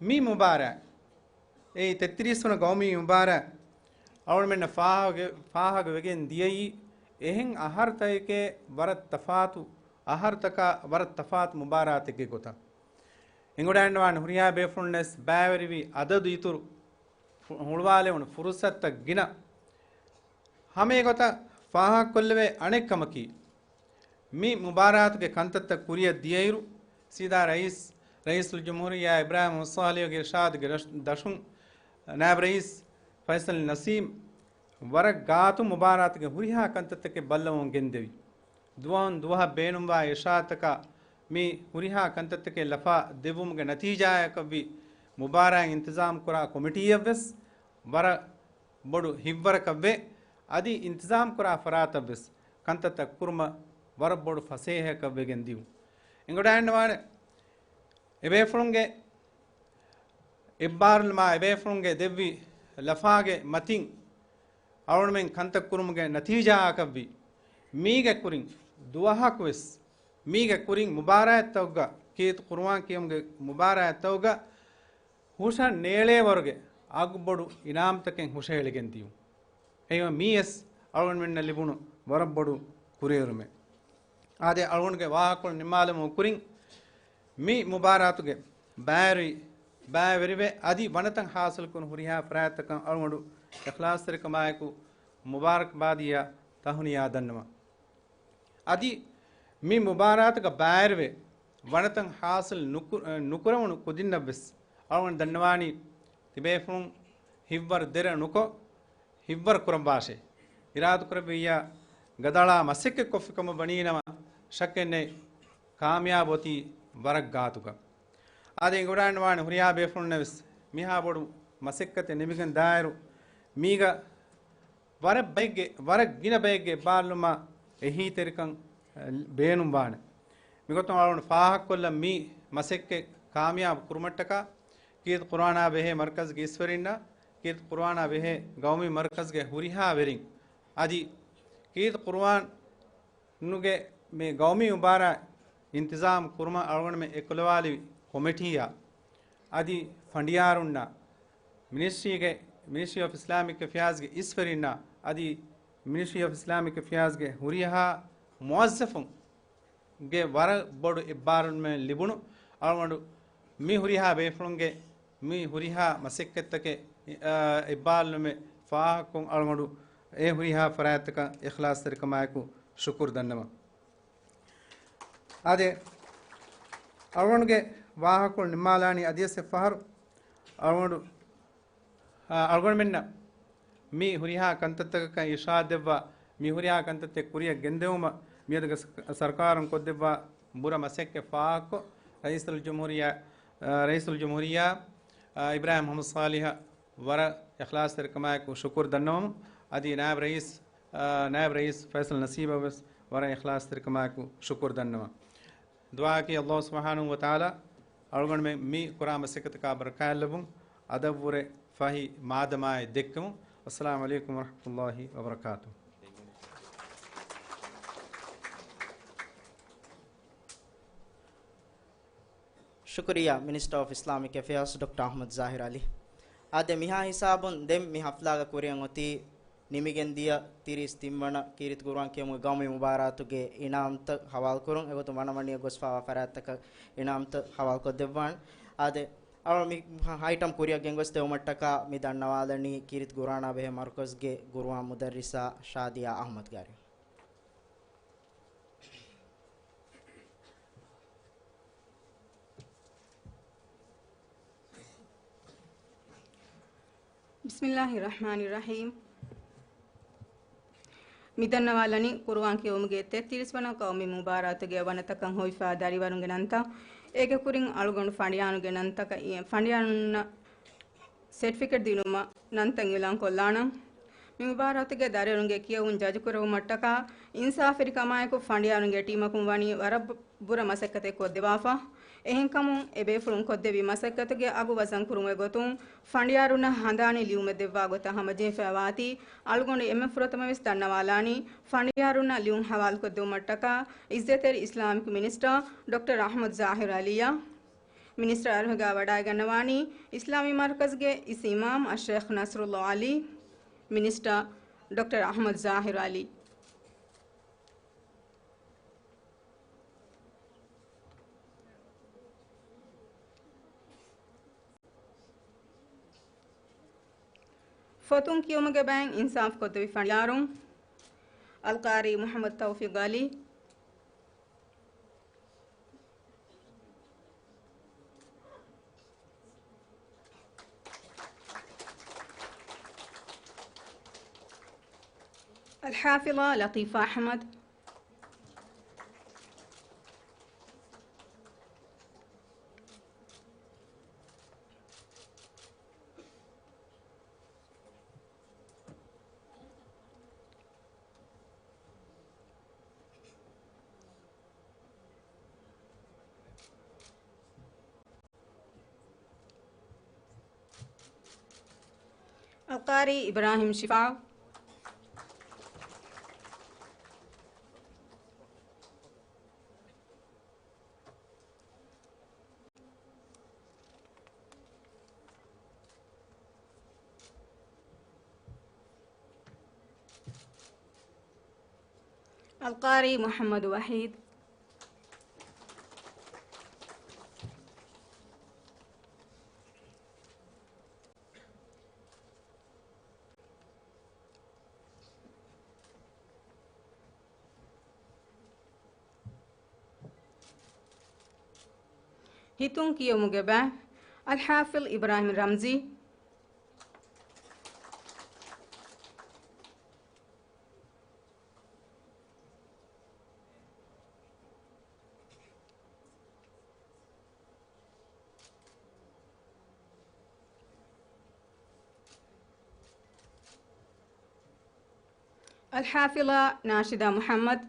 މި މުބާރާތް، އެއީ ތެއްތިރީސް ވަނަ ޤައުމީ މުބާރާތް އަޅުގަނޑުމެންނަށް ފާހަގަ، ފާހަގަ ވެގެން ދިޔައީ އެހެން އަހަރުތަކެކޭ ވަރަށް ތަފާތު، އަހަރުތަކާ ވަރަށް ތަފާތު މުބާރާތެއްގެ ގޮތަށް. އެނގިވަޑައިގަންނަވާނެ ހުރިހާ ބޭފުޅުންނަށް ވެސް ބައިވެރިވި އަދަދު އިތުރު ފު-، ހުޅުވާލެވުނު ފުރުސަތުތައް ގިނަ. ހަމައެގޮތަށް ފާހަގަކޮށްލެވޭ އަނެއް ކަމަކީ، މި މުބާރާތުގެ ކަންތައްތައް ކުރިއަށް ދިޔައިރު، ސީދާ ރައީސް، ރައީސުލްޖުމްހޫރިއްޔާ އިބްރާހިމް މުހައްމަދު ޞާލިޙުގެ އިރްޝާދުގެ ރަޝް-، ދަށުން، ނާއިބު ރައީސް ފައިސަލް ނަސީމް ވަރަށް ގާތު މުބާރާތުގެ ހުރިހާ ކަންތައްތަކެއް ބައްލަވަމުން ގެންދެވި. ދުވަހުން ދުވަހަށް ބޭނުންވާ އިރްޝާދުތަކާ މި ހުރިހާ ކަންތައްތަކެއް ލަފާ ދެއްވުމުގެ ނަތީޖާއަކަށްވި މުބާރާތް އިންތިޒާމް ކުރާ ކޮމިޓީއަށްވެސް ވަރަށް ބޮޑު ހިތްވަރަކަށްވެ، އަދި އިންތިޒާމް ކުރާ ފަރާތަށްވެސް ކަންތައްތައް ކުރުމަށް ވަރަށް ބޮޑު ފަސޭހައަކަށް ވެގެން ދިޔުން. އެނގިވަޑައިގަންނަވާނެ އެބޭފުޅުންގެ އެއްބާރުލުމާ އެބޭފުޅުންގެ ދެއްވި ލަފާގެ މަތިން އަޅުގަނޑުމެން ކަންތައް ކުރުމުގެ ނަތީޖާއަކަށްވި. މީގެ ކުރިން ދުވަހަކުވެސް، މީގެ ކުރިން މުބާރާތްތަކުގަ، ކީރިތި ޤުރުއާން ކިޔުމުގެ މުބާރާތްތަކުގަ ހުށަން ނޭޅޭވަރުގެ އަގުބޮޑު އިނާމްތަކެއް ހުށަހެޅިގެން ދިޔުން. އެހެންވެ މީވެސް އަޅުގަނޑުމެންނަށް ލިބުނު ވަރަށް ބޮޑު ކުރިއެރުމެއް. އާދެ، އަޅުގަނޑުގެ ވާހަކަކޮޅު ނިންމާލުމުގެ ކުރިން، މި މުބާރާތުގެ ބައިވެރި، ބައިވެރިވެ، އަދި ވަނަތައް ޙާޞިލްކުރުން ހުރިހާ ފަރާތްތަކަށް އަޅުގަނޑު އިޚްލާޞްތެރިކަމާއެކު މުބާރަކްބާދިޔާ ތަހުނިޔާ ދަންނަވަން. އަދި މި މުބާރާތުގަ ބައިވެރިވެ، ވަނަތައް ޙާޞިލް ނުކު-، ނުކުރެވުނު ކުދިންނަށްވެސް އަޅުގަނޑު ދަންނަވާނީ، ތިބޭފުޅުން ހިތްވަރު ދެރަ ނުކޮށް، ހިތްވަރު ކުރައްވާށޭ. އިރާދަކުރެއްވިއްޔާ، ގަދައަޅާ މަސައްކަތްކޮށްފިކަމަށް ވަނީނަމަ، ޝައްކެއްނެތް، ކާމިޔާބު އޮތީ ވަރަށް ގާތުގަ. އާދެ، އެނގިވަޑައިގަންނަވާނެ ހުރިހާ ބޭފުޅުންނަށްވެސް މިހާ ބޮޑު މަސައްކަތެއް ނިމިގެން ދާއިރު، މީގަ ވަރަށް ބައެއްގެ، ވަރަށް ގިނަ ބައެއްގެ އެއްބާރުލުމާ އެހީތެރިކަން، އަ، ބޭނުންވާނެ. މިގޮތުން އަޅުގަނޑު ފާހަގަކޮށްލަން މި މަސައްކަތް ކާމިޔާބު ކުރުމަށްޓަކާ، ކީރިތި ޤުރުއާނާ ބެހޭ މަރުކަޒުގެ އިސްވެރިންނަށް، ކީރިތި ޤުރުއާނާ ބެހޭ ޤައުމީ މަރުކަޒުގެ ހުރިހާ ވެރިން، އަދި ކީރިތި ޤުރުއާން ނުގެ މި ގައުމީ މުބާރާތް އިންތިޒާމް ކުރުމަށް އަޅުގަނޑުމެން އެކުލަވާލި ކޮމިޓީއާ އަދި ފަނޑިޔާރުންނާ މިނިސްޓްރީގެ، މިނިސްޓްރީ އޮފް އިސްލާމިކް އެފެއާޒްގެ އިސްވެރިންނާ އަދި މިނިސްޓްރީ އޮފް އިސްލާމިކް އެފެއާޒްގެ ހުރިހާ މުވައްޒަފުން ގެ ވަރަށް ބޮޑު އެއްބާރުލުމެއް ލިބުނު އަޅުގަނޑު މި ހުރިހާ ބޭފުޅުންގެ މި ހުރިހާ މަސައްކަތްތަކެއް، އާ، އެއްބާރުލުމެއް ފާހަގަކޮށް އަޅުގަނޑު އެ ހުރިހާ ފަރާތްތަކަށް އިޚްލާޞްތެރިކަމާއެކު ޝުކުރު ދަންނަވަން. އާދެ، އަޅުގަނޑުގެ ވާހަކަކޮޅު ނިންމާލާނީ އަދިވެސް އެއްފަހަރު އަޅުގަނޑު އަޅުގަނޑުމެންނަށް މި ހުރިހާ ކަންތައްތަކަކަށް އިރްޝާދް ދެއްވާ، މި ހުރިހާ ކަންތައްތައް ކުރިއަށް ގެންދެވުމަށް މިއަދުގެ ސަ-، ސަރުކާރުން ކޮށްދެއްވާ ބުރަ މަސައްކަތް ފާހަގަކޮށް، ރައީސުލްޖުމްހޫރިއްޔާ، އަ، ރައީސުލްޖުމްހޫރިއްޔާ، އަ، އިބްރާހިމް މުޙައްމަދު ޞާލިޙަށް ވަރަށް އިޚްލާޞްތެރިކަމާއެކު ޝުކުރު ދަންނަވަމު، އަދި ނާއިބް ރައީސް، އަ، ނާއިބް ރައީސް ފައިސަލް ނަސީބަށް ވެސް ވަރަށް އިޚްލާޞްތެރިކަމާއެކު ޝުކުރު ދަންނަވަން. ދުޢާއަކީ ﷲ ސުބްޙާނަހޫ ވަތަޢާލާ އަޅުގަނޑުމެން މި ކުރާ މަސައްކަތަކާ ބަރަކާތްލައްވުން، އަދަށްވުރެ ފަހި މާދަމާއެއް ދެއްކެމުން. އައްސަލާމު ޢަލައިކުމް ވަރަޙްމަތުﷲ ވަބަރަކާތުހު. ޝުކުރިއްޔާ މިނިސްޓަރ އޮފް އިސްލާމިކް އެފެއާސް ޑޮކްޓަރ އަޙްމަދު ޒާހިރު ޢަލީ. އާދެ، މިހާ ހިސާބުން ދެން މި ޙަފްލާގަ ކުރިއަށް އޮތީ ނިމިގެންދިޔަ ތިރީސް ތިން ވަނަ ކީރިތި ޤުރުއާން ކިޔެވުމުގެ ގައުމީ މުބާރާތުގެ އިނާމްތައް ހަވާލުކުރުން. އެގޮތުން ވަނަވަނީ ގޮސްފާވާ ފަރާތްތަކަށް އިނާމްތައް ހަވާލުކޮށްދެއްވާން. އާދެ، އަޅު މި އައިޓަމް ކުރިއަށް ގެންގޮސްދެވުމަށްޓަކާ މި ދަންނަވާލަނީ ކީރިތި ޤުރުއާނާ ބެހޭ މަރުކަޒުގެ ޤުރުއާން މުދައްރިސާ ޝާދިޔާ އަޙްމަދު ގާރި. ބިސްމިﷲ ރަޙްމާނި ރަޙީމް. މިދަންނަވާލަނީ ޤުރުއާން ކިޔެވުމުގެ ތެއްތިރީސް ވަނަ ޤައުމީ މުބާރާތުގެ ވަނަތަކަށް ހޮވިފާ ދަރިވަރުންގެ ނަންތައް، އޭގެ ކުރިން އަޅުގަނޑު ފަނޑިޔާރުންގެ ނަންތަކަށް، ފަނޑިޔާރުންނަށް ސެޓްފިކެޓް ދިނުމަށް ނަންތައް އިޢުލާން ކޮށްލާނަން. މި މުބާރާތުގެ ދަރިވަރުންގެ ކިޔެވުން ޖަޖުކުރެވުމަށްޓަކާ އިންސާފުވެރިކަމާއެކު ފަނޑިޔާރުންގެ ޓީމަކުން ވަނީ ވަރަށް ބު-، ބުރަ މަސައްކަތެއް ކޮށްދެވާފަ. އެހެންކަމުން އެ ބޭފުޅުން ކޮށްދެއްވި މަސައްކަތުގެ އަގު ވަޒަން ކުރުމުގެ ގޮތުން ފަނޑިޔާރުންނަށް ހަނދާނީ ލިޔުމެއް ދެއްވާ ގޮތަށް ހަމަޖެހިފައިވާތީ، އަޅުގަނޑު އެންމެ ފުރަތަމަ ވެސް ދަންނަވާލާނީ ފަނޑިޔާރުންނަށް ލިޔުން ހަވާލުކޮށްދެވުމަށްޓަކާ އިއްޒަތްތެރި އިސްލާމިކް މިނިސްޓަރ ޑޮކްޓަރ އަޙްމަދު ޒާހިރު ޢަލީއަށް. މިނިސްޓަރ އަރިހުގަ ވަޑައިގަންނަވާނީ އިސްލާމީ މަރުކަޒުގެ އިސް އިމާމް އައްޝޭޚް ނަޞްރުﷲ ޢަލީ. މިނިސްޓަރ ޑޮކްޓަރ އަޙްމަދު ޒާހިރު ޢަލީ. ފޮތުން ކިޔުމުގެ ބައިން އިންސާފު ކޮށްދެވި ފަނޑިޔާރުން، އަލްޤާރީ މުޙައްމަދު ތައުފީޤު ޢަލީ، އަލްޙާފިޡާ ލަޠީފާ އަޙްމަދު، އަލްޤާރީ އިބްރާހިމް ޝިފާޢު، އަލްޤާރީ މުޙައްމަދު ވަޙީދު، ހިތުން ކިޔުމުގެ ބައި، އަލްޙާފިޡް އިބްރާހިމް ރަމްޒީ، އަލްޙާފިޡާ ނާޝިދާ މުޙައްމަދު،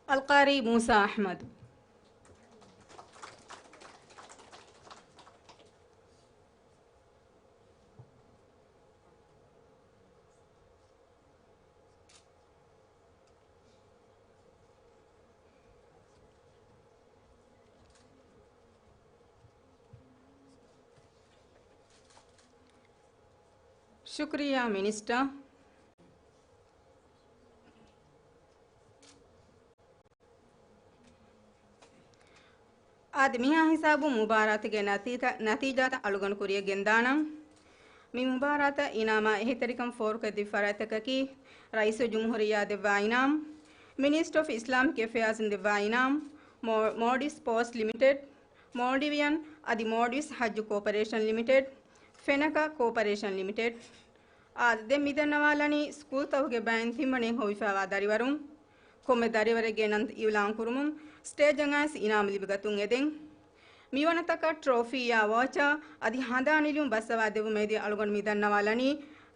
އަލްޤާރީ މޫސާ އަޙްމަދު. ޝުކުރިއްޔާ މިނިސްޓަރ. އާދެ، މިހާ ހިސާބުން މުބާރާތުގެ ނަތީތަ-، ނަތީޖާތައް އަޅުގަނޑު ކުރިޔަށް ގެންދާނަން. މި މުބާރާތަށް އިނާމާ އެހީތެރިކަން ފޯރުކޮށްދިން ފަރާތްތަކަކީ، ރައީސުލްޖުމްހޫރިއްޔާ ދެއްވާ އިނާމް، މިނިސްޓްރީ އޮފް އިސްލާމިކް އެފެއާޒުން ދެއްވާ އިނާމް، މޯ-، މޯލްޑިވްސް ޕޯސްޓް ލިމިޓެޑް، މޯލްޑިވިއަން އަދި މޯލްޑިވްސް ހައްޖު ކޯޕަރޭޝަން ލިމިޓެޑް، ފެނަކަ ކޯޕަރޭޝަން ލިމިޓެޑް. އާދެ، ދެން މިދަންނަވާލަނީ ސްކޫލްތަކުގެ ބައިން ތިންވަނައިން ހޮވިފައިވާ ދަރިވަރުން. ކޮންމެ ދަރިވަރެއްގެ ނަން އިއުލާން ކުރުމުން ސްޓޭޖަށް އައިސް އިނާމް ލިބިގަތުން އެދެން. މިވަނަތަކަށް ޓްރޯފީއާ ވޯޗާ އަދި ހަނދާން ނިލުން ބައްސަވާ ދެއްވުމަށް އެދި އަޅުގަނޑު މި ދަންނަވާލަނީ،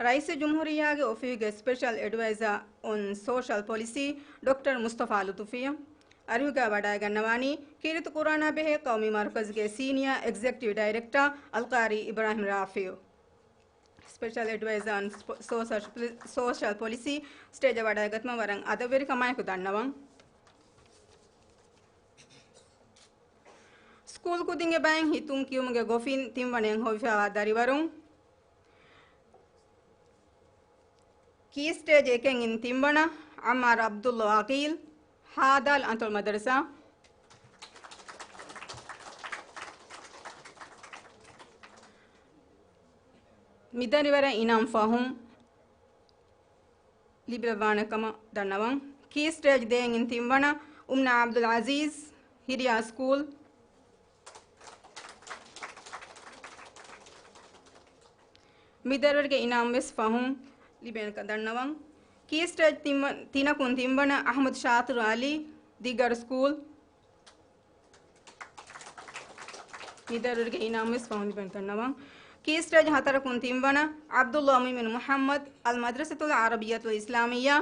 ރައީސުލްޖުމްހޫރިއްޔާގެ އޮފީހުގެ ސްޕެޝަލް އެޑްވައިޒާ އޮން ސޯޝަލް ޕޮލިސީ ޑޮކްޓަރ މުސްތަފާ ލުތުފިއްޔާ. އަރިހުގައި ވަޑައިގަންނަވާނީ، ކީރިތި ކުރާނާ ބެހޭ ޤައުމީ މަރުކަޒުގެ ސީނިއާ އެގްޒެކެޓިވް ޑައިރެކްޓަރ އަލްޤާރީ އިބްރާހިމް ރާފިޢު. ސްޕެޝަލް އެޑްވައިޒާ އޮން ސްޕޯ-، ސޯޝަލް ޕޮލި-، ސޯޝަލް ޕޮލިސީ ސްޓޭޖަށް ވަޑައިގަތުމަށް ވަރަށް އަދަބުވެރިކަމާއެކު ދަންނަވަން. ސްކޫލް ކުދިންގެ ބައިން ހިތުން ކިޔުމުގެ ގޮފިން ތިންވަނައިން ހޮވިފައިވާ ދަރިވަރުން. ކީ ސްޓޭޖް އެކެއް އިން ތިންވަނަ، ޢައްމާރު ޢަބްދުﷲ ޢަޤީލް، ހާދާލް އަންތޮޅު މަދަރުސާ. މި ދަރިވަރަށް އިނާމް ފަހުން ލިބިލައްވާނެ ކަމަށް ދަންނަވަން. ކީ ސްޓޭޖް ދޭއް އިން ތިންވަނަ، އުމްނާ ޢަބްދުލް ޢަޒީޒް، ހިރިޔާ ސްކޫލް. މި ދަރިވަރުގެ އިނާމް ވެސް ފަހުން ލިބޭނެކަން ދަންނަވަން. ކީ ސްޓޭޖް ތިންވަ-، ތިނަކުން ތިންވަނަ، އަޙްމަދު ޝާތިރު ޢަލީ، ދިގަރު ސްކޫލް. މި ދަރިވަރުގެ އިނާމް ވެސް ފަހުން ލިބޭނެ ދަންނަވަން. ކީ ސްޓޭޖް ހަތަރަކުން ތިންވަނަ، ޢަބްދުﷲ މުއުމިނު މުޙައްމަދު، އަލް މަދްރަސަތުލް ޢަރަބިއްޔަތުލް އިސްލާމިއްޔާ.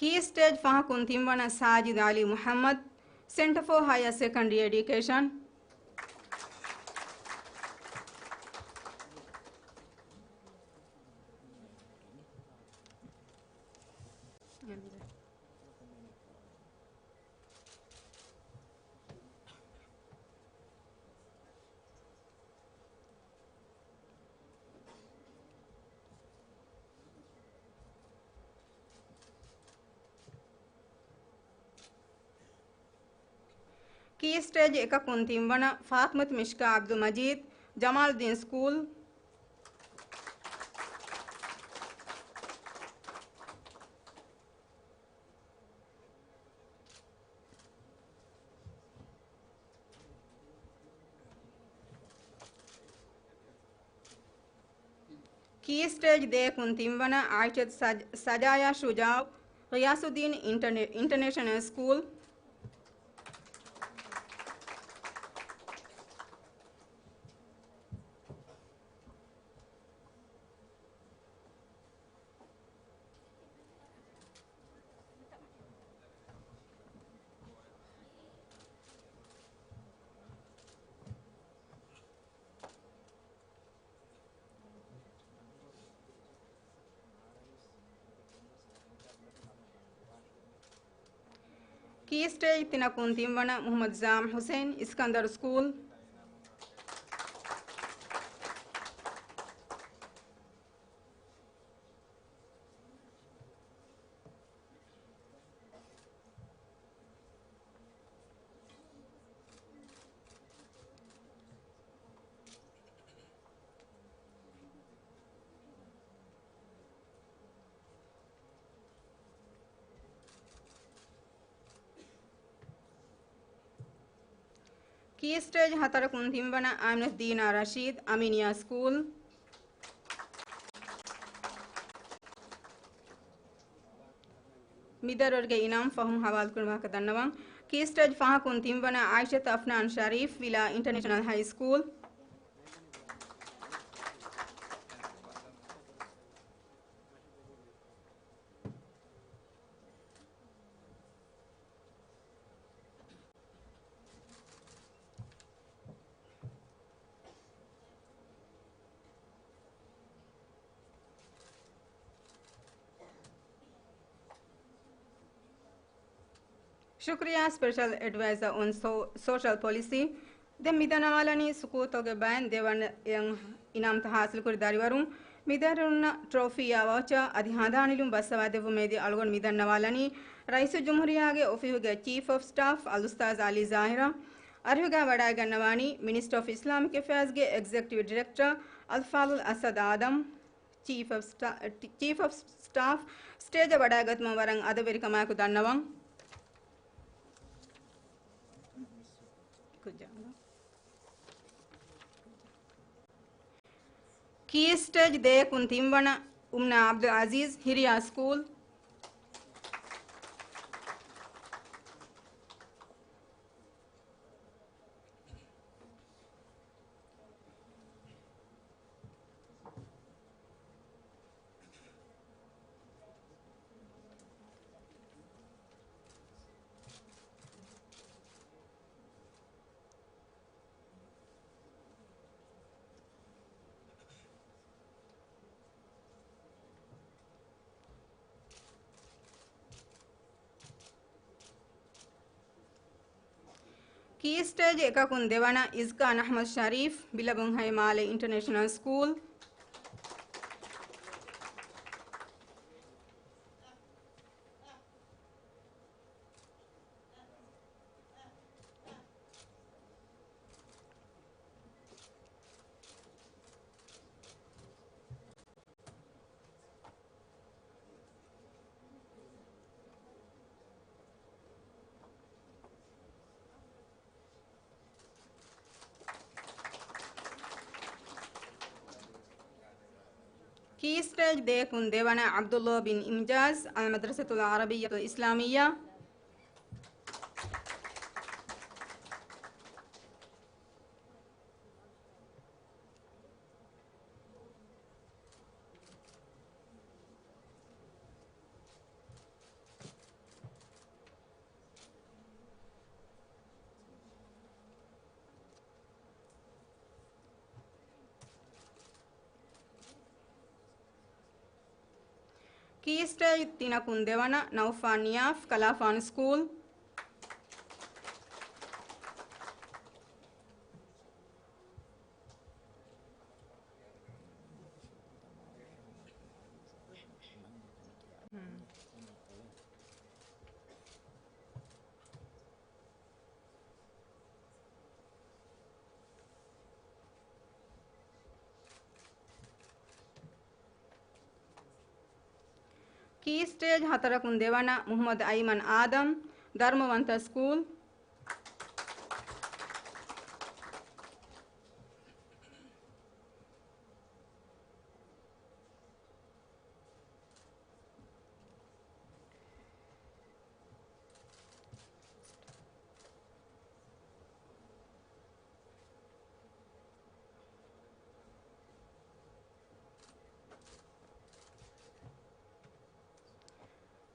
ކީ ސްޓޭޖް ފަހަކުން ތިންވަނަ، ސާޖިދް ޢަލީ މުޙައްމަދު، ސެންޓަރ ފޯ ހަޔަރ ސެކަންޑްރީ އެޑިއުކޭޝަން. ކީ ސްޓޭޖް އެކަކުން ތިންވަނަ، ފާތިމަތު މިޝްކާ ޢަބްދުލް މަޖީދު، ޖަމާލުއްދީން ސްކޫލް. ކީ ސްޓޭޖް ދޭއް އިން ތިންވަނަ، ޢާއިޝަތު ސަޖް-، ސަޖާޔާ ޝުޖާޢު، ޣިޔާސުއްދީން އިންޓަރނޭ-، އިންޓަރނޭޝަނަލް ސްކޫލް. ކީ ސްޓޭޖް ތިނަކުން ތިންވަނަ، މުޙައްމަދު ޒާމް ޙުސައިން، އިސްކަންދަރު ސްކޫލް. ކީ ސްޓޭޖް ހަތަރަކުން ތިންވަނަ އާމިނަތު ދީނާ ރަޝީދު، އަމީނިއްޔާ ސްކޫލް. މިދަރިވަރުގެ އިނާމް ފަހުން ހަވާލުކުރުމަކަށް ދަންނަވަން. ކީ ސްޓޭޖް ފަހަކުން ތިންވަނަ އާއިޝަތު އަފްނާން ޝަރީފް، ވިލާ އިންޓަރނޭޝަނަލް ހައި ސްކޫލް. ޝުކުރިއްޔާ، ސްޕެޝަލް އެޑްވައިޒަރ އޮން ސޯ-، ސޯޝަލް ޕޮލިސީ. ދެން މި ދަންނަވާލަނީ ސުކޫލްތަކުގެ ބައިން ދެވަނަ އެއް އިނާމްތައް ހާސިލްކުރި ދަރިވަރުން. މި ދަރިވަރުންނަށް ޓްރޮފީއާ ވައުޗާ އަދި ހަނދާން ނިލުން ބައްސަވާ ދެއްވުމޭދީ އަޅުގަނޑު މި ދަންނަވާލަނީ ރައީސުލްޖުމްހޫރިއްޔާގެ އޮފީހުގެ ޗީފް އޮފް ސްޓާފް އަލްއުސްތާޒް އަލީ ޒާހިރަށް. އަރިހުގައި ވަޑައިގަންނަވާނީ މިނިސްޓަރ އޮފް އިސްލާމިކް އެފެއާޒްގެ އެގްޒެކެޓިވް ޑިރެކްޓަރ އަލްފާޟިލް އަސަދް އާދަމް. ޗީފް އޮފް ސްޓާ-، ޗީފް އޮފް ސްޓާފް ސްޓޭޖަށް ވަޑައިގަތުމަށް ވަރަށް އަދަބުވެރިކަމާއެކު ދަންނަވަން. ކީ ސްޓޭޖް ދޭއަކުން ތިންވަނަ އުމްނާ އަބްދުލް އަޒީޒް، ހިރިޔާ ސްކޫލް. ކީ ސްޓޭޖް އެކަކުން ދެވަނަ އިޒްކާން އަޙްމަދު ޝަރީފް، ބިލަބުންހައި މާލެ އިންޓަރނޭޝަނަލް ސްކޫލް. ކީ ސްޓޭޖް ދޭއަކުން ދެވަނަ ޢަބްދުﷲ ބިން އިމްޖާޒް، އަލްމަދްރަސަތުލް ޢަރަބިއްޔަތުލް އިސްލާމިއްޔާ. ކީ ސްޓޭޖް ތިނަކުން ދެވަނަ ނައުފާން ނިޔާފް، ކަލާފާނު ސްކޫލް. ކީ ސްޓޭޖް ހަތަރަކުން ދެވަނަ މުޙައްމަދު އައިމަން އާދަމް، ދަރުމަވަންތަ ސްކޫލް.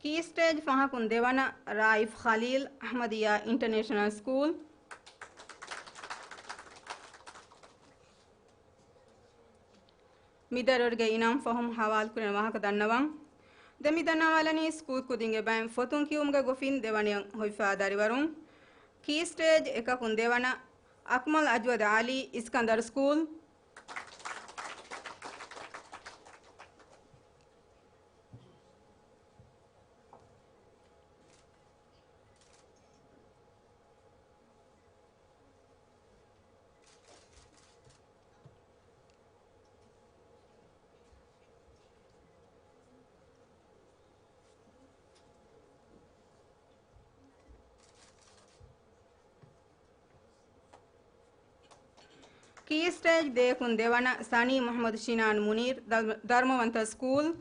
ކީ ސްޓޭޖް ފަހަކުން ދެވަނަ ރާއިފް ޚަލީލް، އަޙްމަދިއްޔާ އިންޓަރނޭޝަނަލް ސްކޫލް. މި ދަރިވަރުގެ އިނާމް ފަހުން ހަވާލުކުރެވޭ ވާހަކަ ދަންނަވަން. ދެން މި ދަންނަވާލަނީ ސްކޫލް ކުދިންގެ ބައިން ފޮތުން ކިޔުމުގެ ގޮތުން ދެވަނައަށް ހޮވިފައި ދަރިވަރުން. ކީ ސްޓޭޖް އެކަކުން ދެވަނަ އަކްމަލް އަޖްވަދު ޢަލީ، އިސްކަންދަރު ސްކޫލް. ކީ ސްޓޭޖް ދޭއަކުން ދެވަނަ ސަނީ މުޙައްމަދު ޝިނާން މުނީރް، ދަރް-، ދަރުމަވަންތަ ސްކޫލް.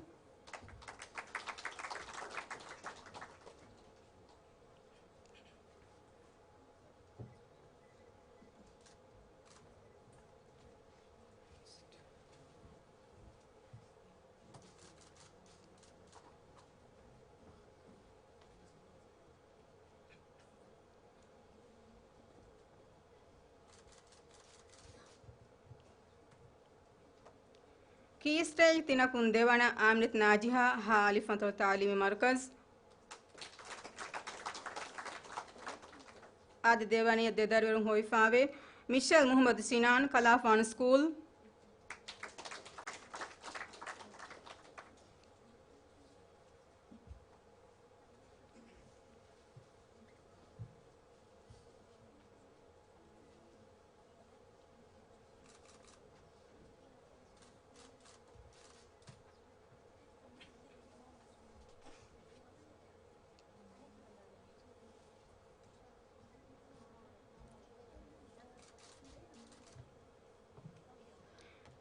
ކީ ސްޓޭޖް ތިނަކުން ދެވަނަ އާމިނަތު ނާޖިހާ، ހަ އަލިފް މަތޮޅު ތަޢުލީމީ މަރުކަޒް. އަދި ދެވަނަޔަށް ދެ ދަރިވަރުން ހޮވިފާވޭ، މިޝެލް މުޙައްމަދު ޝިނާން، ކަލާފާނު ސްކޫލް.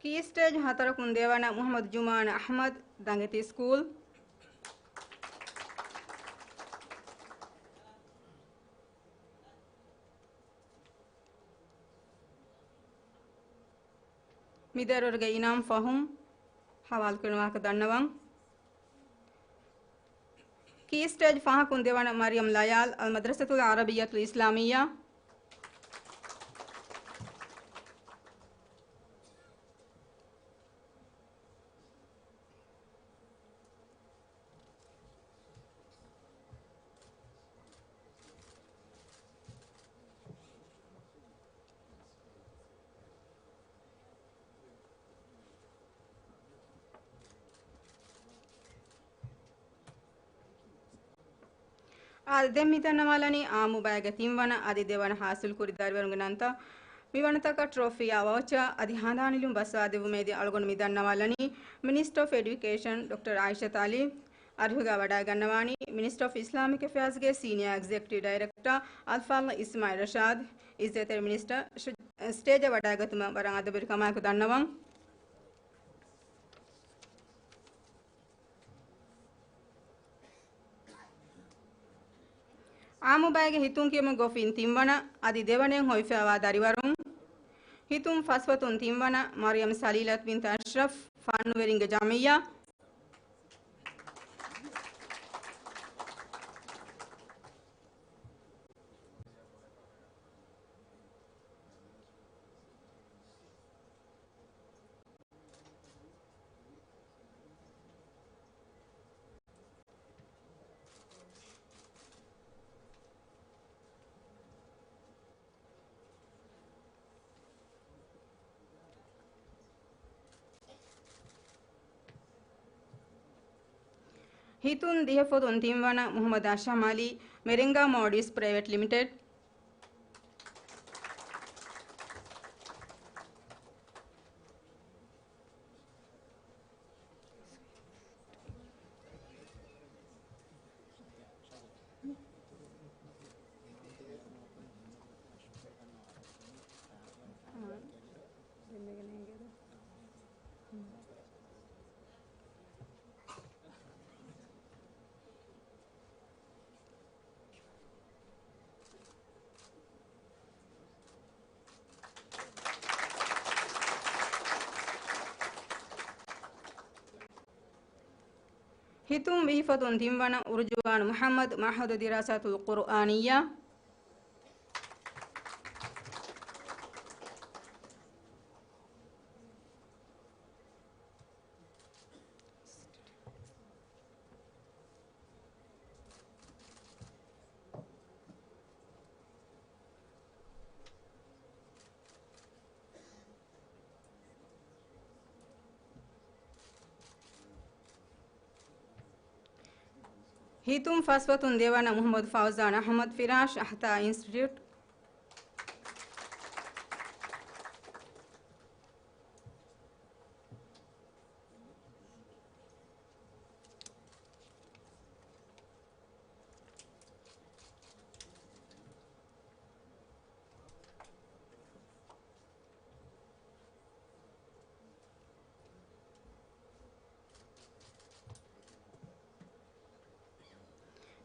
ކީ ސްޓޭޖް ހަތަރަކުން ދެވަނަ މުޙައްމަދު ޖުމާން އަޙްމަދު، ދަނގެތީ ސްކޫލް. މި ދަރިވަރުގެ އިނާމް ފަހުން ހަވާލުކުރެވުނު ވާހަކަ ދަންނަވަން. ކީ ސްޓޭޖް ފަހަކުން ދެވަނަ މަރިޔަމް ލަޔާލް، އަލްމަދްރަސަތުލް ޢަރަބިއްޔަތުލް އިސްލާމިއްޔާ. އާދެ، ދެން މި ދަންނަވާލަނީ އާއްމު ބައިގެ ތިންވަނަ އަދި ދެވަނަ ހާސިލްކުރި ދަރިވަރުންގެ ނަންތައް. މި ވަނަތަކަށް ޓްރޮފީއާ ވައުޗާ އަދި ހަނދާން ނިލުން ބަސްވާދެއްވުމޭ ދިޔަ އަޅުގަނޑު މި ދަންނަވާލަނީ މިނިސްޓަރ އޮފް އެޑިއުކޭޝަން ޑޮކްޓަރ އާއިޝަތު އަލީ. އަރިހުގަ ވަޑައިގަންނަވާނީ މިނިސްޓަރ އޮފް އިސްލާމިކް އެފެއާޒްގެ ސީނިއާ އެގްޒެކެޓިވް ޑައިރެކްޓަރ އަލްފާޟިލް އިސްމާއިލް ރަޝާދު. އިއްޒަތްތެރި މިނިސްޓަރ ޝު-، ސްޓޭޖަށް ވަޑައިގަތުމަށް ވަރަށް އަދަބުވެރިކަމާއެކު ދަންނަވަން. އާއްމު ބައިގެ ހިތުން ކިޔަމުގެ އޮފީން ތިންވަނަ އަދި ދެވަނައިން ހޮވިފައިވާ ދަރިވަރުން. ހިތުން ފަސްފަތުން ތިންވަނަ މަރިޔަމް ސަލީލަތު ބިންތު އަޝްރަފް، ފާނުވެރިންގެ ޖަމިއްޔާ. ހިތުން ދިހަފޮތުން ތިންވަނަ މުޙައްމަދު އަޝްހަމް އަލީ، މެރެންގާ މޯލްޑިވްސް ޕްރައިވެޓް ލިމިޓެޑް. ހިތުން ވިހިފޮތުން ތިންވަނަ އުރުޖުވާން މުޙައްމަދު، މަޢުހަދު ދިރާސާތުލް ޤުރުއާނިއްޔާ. ހިތުން ފަސްވަތުން ދެވަނަ މުޙައްމަދު ފައުޒާން އަޙްމަދު، ފިރާޝް އަޚްތާ އިންސްޓިޓިއުޓް.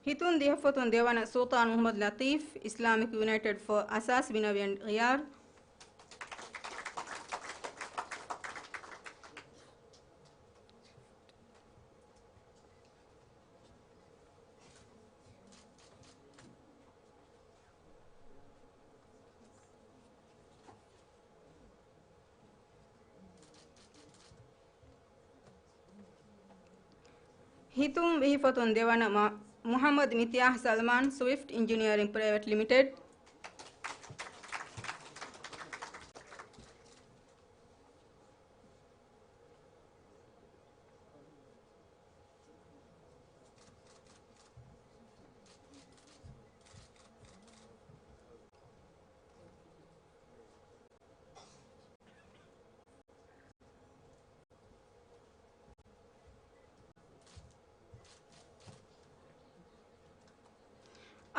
ހިތުން ދިހަ ފޮތުން ދެވަނަ ސުލްޠާން މުޙައްމަދު ލަޠީފް، އިސްލާމިކް ޔުނައިޓެޑް ފޯ އަސާސް ބިނާވިޔަން ޣިޔާރު. ހިތުން ވިހި ފޮތުން ދެވަނަ މަ-، މުޙައްމަދު މިތިޔާހް ސަލްމާން، ސްވިފްޓް އިންޖިނިއަރިން ޕްރައިވެޓް ލިމިޓެޑް.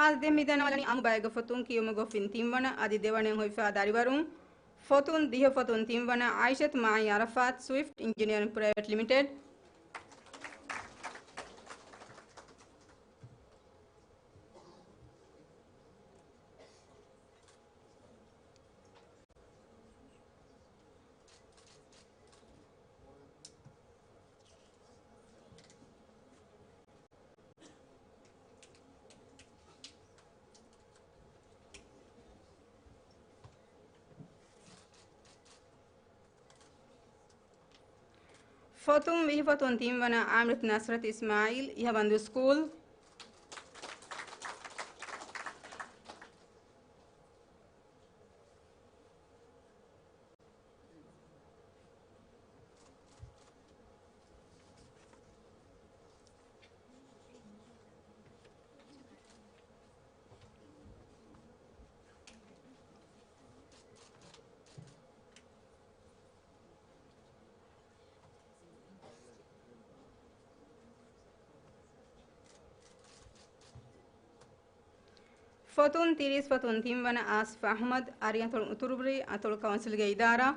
އާދެ، މިދަންނަވާލަނީ އާއްމު ބައެއްގެ ފޮތުން ކިޔުމުގެ ގޮތުން ތިންވަނަ އަދި ދެވަނައިން ހޮވިފައިވާ ދަރިވަރުން. ފޮތުން ދިހަ ފޮތުން ތިންވަނަ އާއިޝަތު މާއި އަރަފާތް، ސްވިފްޓް އިންޖިނިއަރިން ޕްރައިވެޓް ލިމިޓެޑް. ފޮތުން ވިހި ފޮތުން ތިންވަނަ އާމިރަތު ނަސްރަތު އިސްމާއީލް، އިހަވަންދޫ ސްކޫލް. ފޮތުން ތިރީސް ފޮތުން ތިންވަނަ އާސިފް އަޙްމަދު، އަރިއަތޮޅު އުތުރުބުރީ އަތޮޅު ކައުންސިލްގެ އިދާރާ.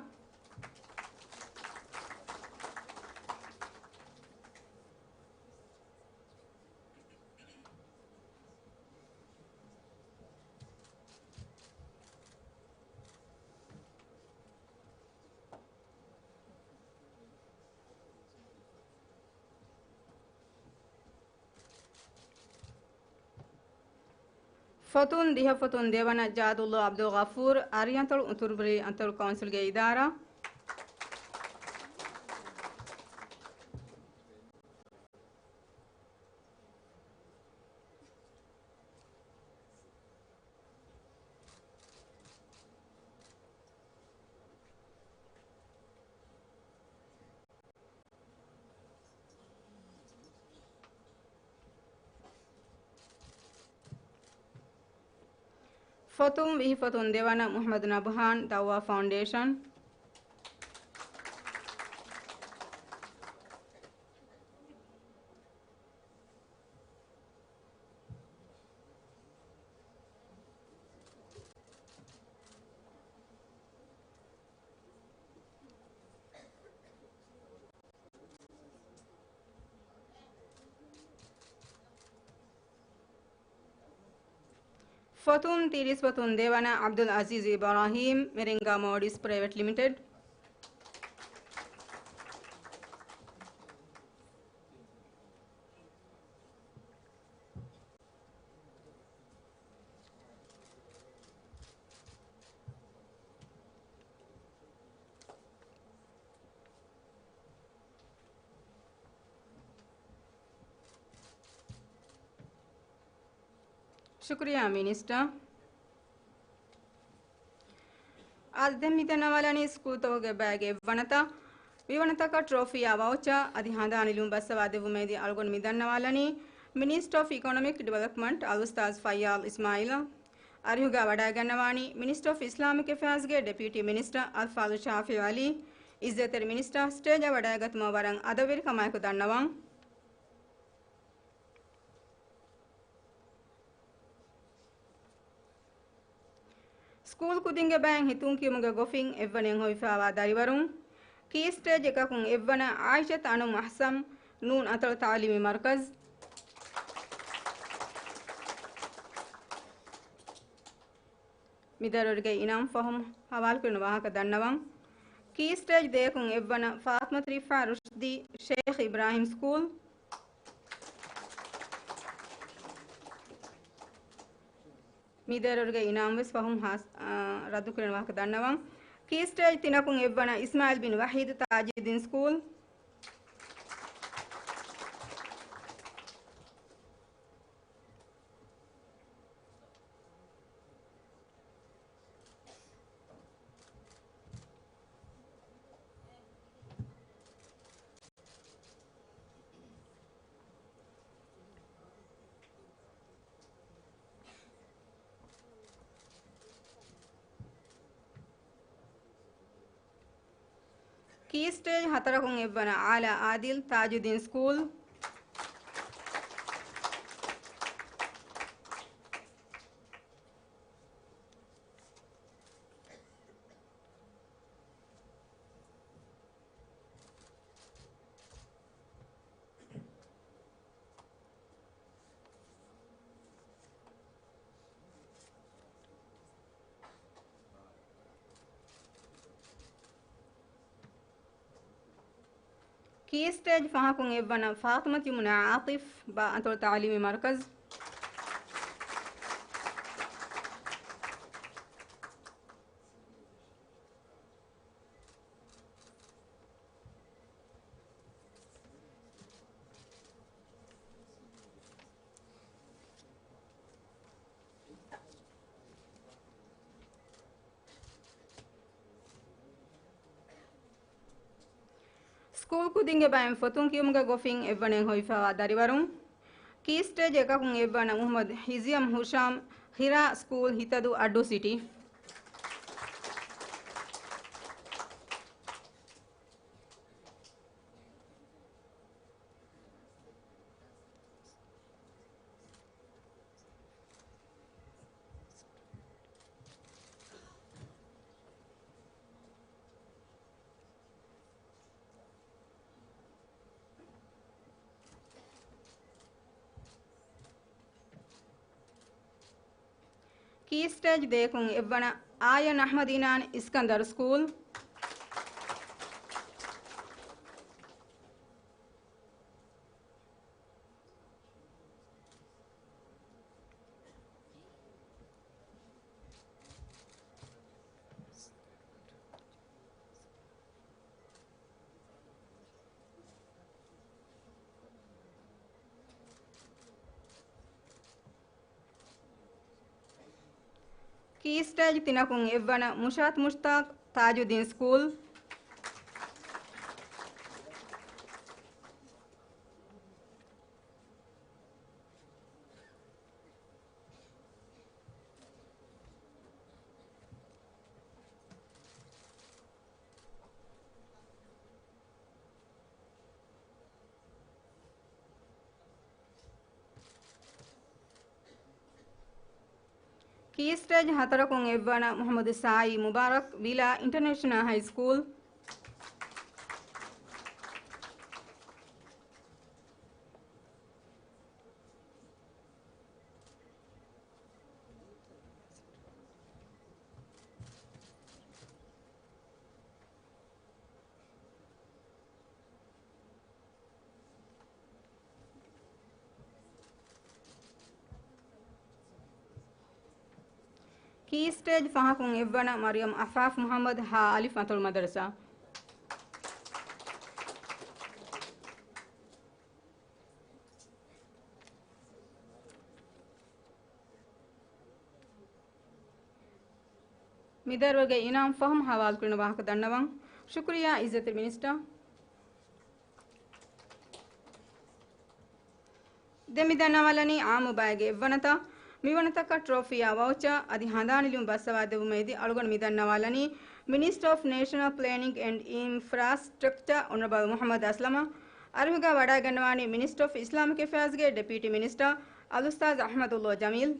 ފޮތުން ދިހަ ފޮތުން ދެވަނަ ޖާދުﷲ ޢަބްދުލްޣަފޫރު، އަރިއަތޮޅު އުތުރުބުރީ އަތޮޅު ކައުންސިލްގެ އިދާރާ. ފޮތުން ވިހި ފޮތުން ދެވަނަ މުޙައްމަދު ނަބްހާން، ދަޢުވާ ފައުންޑޭޝަން. ފޮތުން ތިރީސް ފޮތުން ދެވަނަ ޢަބްދުލް ޢަޒީޒް އިބްރާހީމް، މެރެންގާ މޯޑިސް ޕްރައިވެޓް ލިމިޓެޑް. ޝުކުރިއްޔާ މިނިސްޓަރ. އާދެ، މިދަންނަވާލަނީ ސްކޫލްތަކުގެ ބައިގެ އެއްވަނަތައް، މިވަނަތަކަށް ޓްރޮފީއާ ވައުޗާ އަދި ހަނދާން ނިލުން ބައްސަވާ ދެއްވުމޭ ދިޔަ އަޅުގަނޑު މިދަންނަވާލަނީ މިނިސްޓްރީ އޮފް އިކޮނޮމިކް ޑިވެލޮޕްމަންޓް އަލްއުސްތާޒް ފައްޔާޟް އިސްމާއީލް. އަރިހުގަ ވަޑައިގަންނަވާނީ މިނިސްޓްރީ އޮފް އިސްލާމިކް އެފެއާޒްގެ ޑެޕިއުޓީ މިނިސްޓަރ އަލްފާޟިލް ޝާފިޢު ޢަލީ. އިއްޒަތްތެރި މިނިސްޓަރ ސްޓޭޖަށް ވަޑައިގަތުމަށް ވަރަށް އަދަބުވެރިކަމާއެކު ދަންނަވަން. ސްކޫލް ކުދިންގެ ބައިން ހިތުން ކިޔުމުގެ ގޮފިން އެއްވަނައިން ހޮވިފައިވާ ދަރިވަރުން. ކީ ސްޓޭޖް އެކަކުން އެއްވަނަ ޢާއިޝަތު އަނުމް އަޙްސަން، ނޫން އަތޮޅު ތަޢުލީމީ މަރުކަޒް. މިދަރުވަރުގެ އިނާމް ފަހުމް ހަވާލުކުރެވުނު ވާހަކަ ދަންނަވަން. ކީ ސްޓޭޖް ދޭއަކުން އެއްވަނަ ފާތުމަތު ރިފާ ރުޝްދީ ޝޭޚް އިބްރާހިމް ސްކޫލް. މިދަރުވަރުގެ އިނާމް ވެސް ފަހުމް ހާސް-، އާ، ރައްދުކުރެވުނު ވާހަކަ ދަންނަވަން. ކީ ސްޓޭޖް ތިނަކުން އެއްވަނަ އިސްމާއިލް ބިން ވަހީދު ތާޖުއްދީން ސްކޫލް. ކީ ސްޓޭޖް ހަތަރަކުން އެއްވަނަ އާލާ އާދިލް ތާޖުއްދީން ސްކޫލް. ކީ ސްޓޭޖް ފަހަކުން އެއްވަނަ ފާތުމަތު ޔުމްނާ އާތިފް ބާ އަތޮޅު ތަޢުލީމީ މަރުކަޒް. ސްކޫލް ކުދިންގެ ބައިން ފޮތުން ކިޔުމުގެ ގޮފިން އެއްވަނައިން ހޮވިފައިވާ ދަރިވަރުން. ކީ ސްޓޭޖް އެކަކުން އެއްވަނަ މުޙައްމަދު ހިޒިޔަމް ހުޝާމް، ހިރާ ސްކޫލް، ހިތަދޫ، އައްޑޫ ސިޓީ. ކީ ސްޓޭޖް ދޭކުން އެއްވަނަ އާޔަން އަޙްމަދީނާން އިސްކަންދަރު ސްކޫލް. ކީ ސްޓޭޖް ތިނަކުން އެއްވަނަ މުޝާތް މުޝްތާޤް ތާޖުއްދީން ސްކޫލް. ކީ ސްޓޭޖް ހަތަރަކުން އެއްވަނަ މުޙައްމަދު ސާއީ މުބާރަކް، ވިލާ އިންޓަރނޭޝަނަލް ހައި ސްކޫލް. ކީ ސްޓޭޖް ފަހަކުން އެއްވަނަ މަރިޔަމް އަފާފް މުޙައްމަދު ހާ އަލިފް އަތޮޅު މަދަރުސާ. މިދަރުވަރުގެ އިނާމް ފަހުމް ހަވާލުކުރެވުނު ވާހަކަ ދަންނަވަން. ޝުކުރިއްޔާ އިއްޒަތްތެރި މިނިސްޓަރ. ދެން މި ދަންނަވާލަނީ އާއްމު ބައިގެ އެއްވަނަތައް. މިވަނަތަކަށް ޓްރޮފީއާ ވައުޗާ އަދި ހަނދާން ނިލުން ބައްސަވާ ދެއްވުމަށް އެދި އަޅުގަނޑު މި ދަންނަވާލަނީ މިނިސްޓަރ އޮފް ނޭޝަނަލް ޕްލޭނިންގް އެންޑް އިންފްރާސްޓްރަކްޗާ އޮނަރަބަލް މުޙައްމަދު އަސްލަމަށް. އަރިހުގަ ވަޑައިގަންނަވާނީ މިނިސްޓަރ އޮފް އިސްލާމިކް އެފެއާޒްގެ ޑެޕިއުޓީ މިނިސްޓަރ އަލްއުސްތާޛް އަޙްމަދުﷲ ޖަމީލް.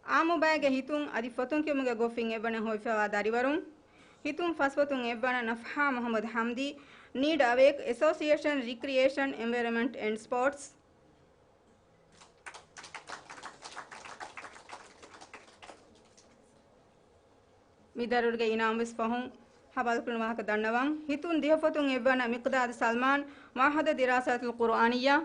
އާއްމު ބައެއްގެ ހިތުން އަދި ފޮތުން ކިޔުމުގެ ގޮފިން އެއްވަނަ ހޮވިފައިވާ ދަރިވަރުން. ހިތުން ފަސް ފޮތުން އެއްވަނަ ނަފްހާ މުޙައްމަދު ޙަމްދީ، ނީޑް އަވޭކް، އެސޯސިއޭޝަން ރިކްރިއޭޝަން އެންވަޔަރަމެންޓް އެންޑް ސްޕޯޓްސް. މި ދަރިވަރުގެ އިނާމް ވެސް ފަހުން ހަވާލުކުރުނު ވާހަކަ ދަންނަވަން. ހިތުން ދިހަ ފޮތުން އެއްވަނަ މިޤްދާދު ސަލްމާން، މަޢުހަދު ދިރާސާތުލް ޤުރުއާނިއްޔާ.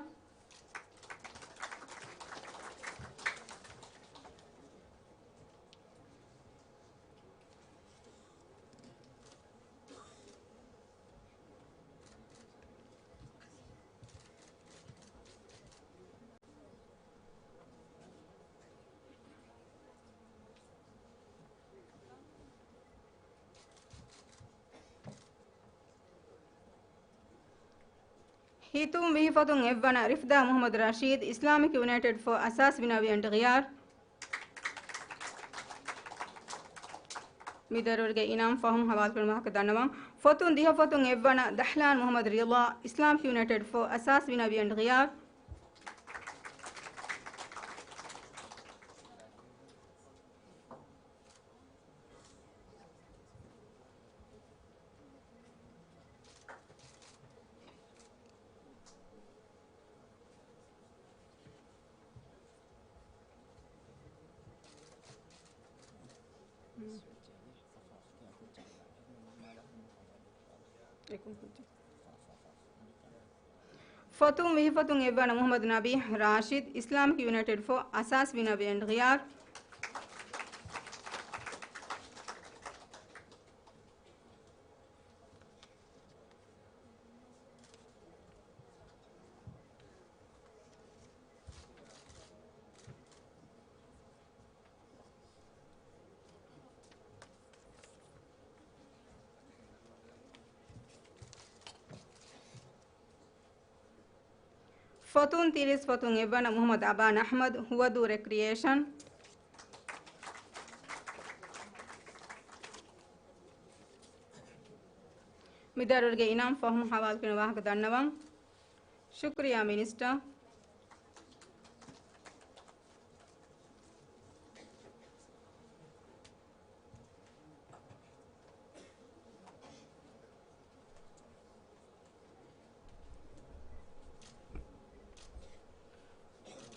ހިތުން ވިހި ފޮތުން އެއްވަނަ ރިފްދާ މުޙައްމަދު ރަޝީދު، އިސްލާމިކް ޔުނައިޓެޑް ފޯ އަސާސް ބިނާވި އެންޑް ޣިޔާރު. މި ދަރިވަރުގެ އިނާމް ފަހުން ހަވާލުކުރުނު ވާހަކަ ދަންނަވަން. ފޮތުން ދިހަ ފޮތުން އެއްވަނަ ދަހްލާން މުޙައްމަދު ރިޟާ، އިސްލާމިކް ޔުނައިޓެޑް ފޯ އަސާސް ބިނާވި އެންޑް ޣިޔާރު. ފޮތުން ވިހި ފޮތުން އެއްވަނަ މުޙައްމަދު ނަބީހް ރާޝިދު، އިސްލާމިކް ޔުނައިޓެޑް ފޯ އަސާސް ބިނާވި އެންޑް ޣިޔާރު. ފޮތުން ތިރީސް ފޮތުން އެއްވަނަ މުޙައްމަދު އަބާން އަޙްމަދު، ހުވަދޫ ރެކްރިއޭޝަން. މި ދަރިވަރުގެ އިނާމް ފަހުން ހަވާލުކުރުނު ވާހަކަ ދަންނަވަން. ޝުކުރިއްޔާ މިނިސްޓަރ.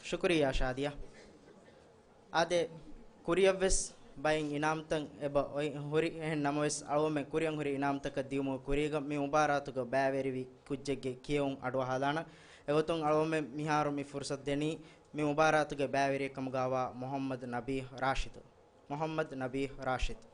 ޝުކުރިއްޔާ ޝާދިޔާ. އާދެ، ކުރިއަށްވެސް ބައެއް އިނާމްތައް އެބަ އޮތް ހުރި. އެހެން ނަމަވެސް، އަޅުގަމެން ކުރިއަށް ހުރި އިނާމްތަކަށް ދިޔުމުގެ ކުރީގަ މި މުބާރާތުގަ ބައިވެރިވި ކުއްޖެއްގެ ކިޔެވުން އަޑުއަހާލާނަން. އެގޮތުން އަޅުގަމެން މިހާރު މި ފުރުސަތު ދެނީ މި މުބާރާތުގެ ބައިވެރިއެއް ކަމުގައިވާ މުޙައްމަދު ނަބީހް ރާޝިދު. މުޙައްމަދު ނަބީހް ރާޝިދު.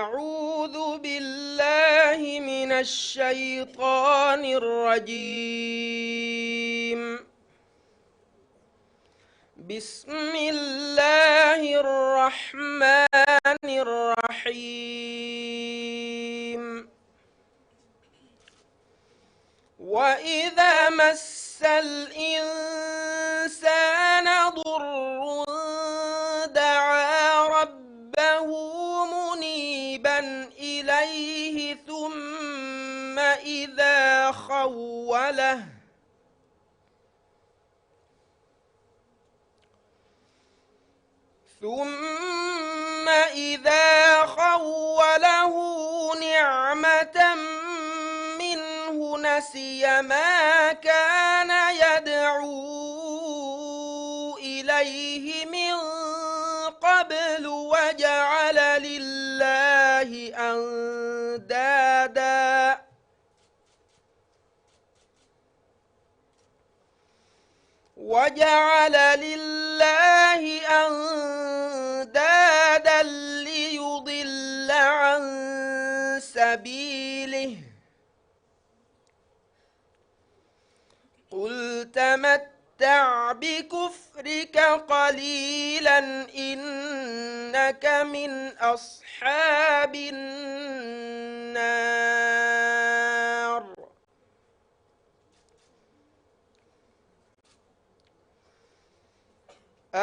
أعوذ بالله من الشيطان الرجيم. بسم الله الرحمن الرحيم. وإذا مس الإنسان ضر دعا ربه منيبا إليه ثم إذا خوله ثم إذا خوله نعمة منه نسي ما كان يدعو إليه من قبل وجعل لله أندادا وجعل لله أندادا سَبِيلِهِ. قُلْ تَمَتَّعْ بِكُفْرِكَ قَلِيلًا إِنَّكَ مِنْ أَصْحَابِ النَّارِ.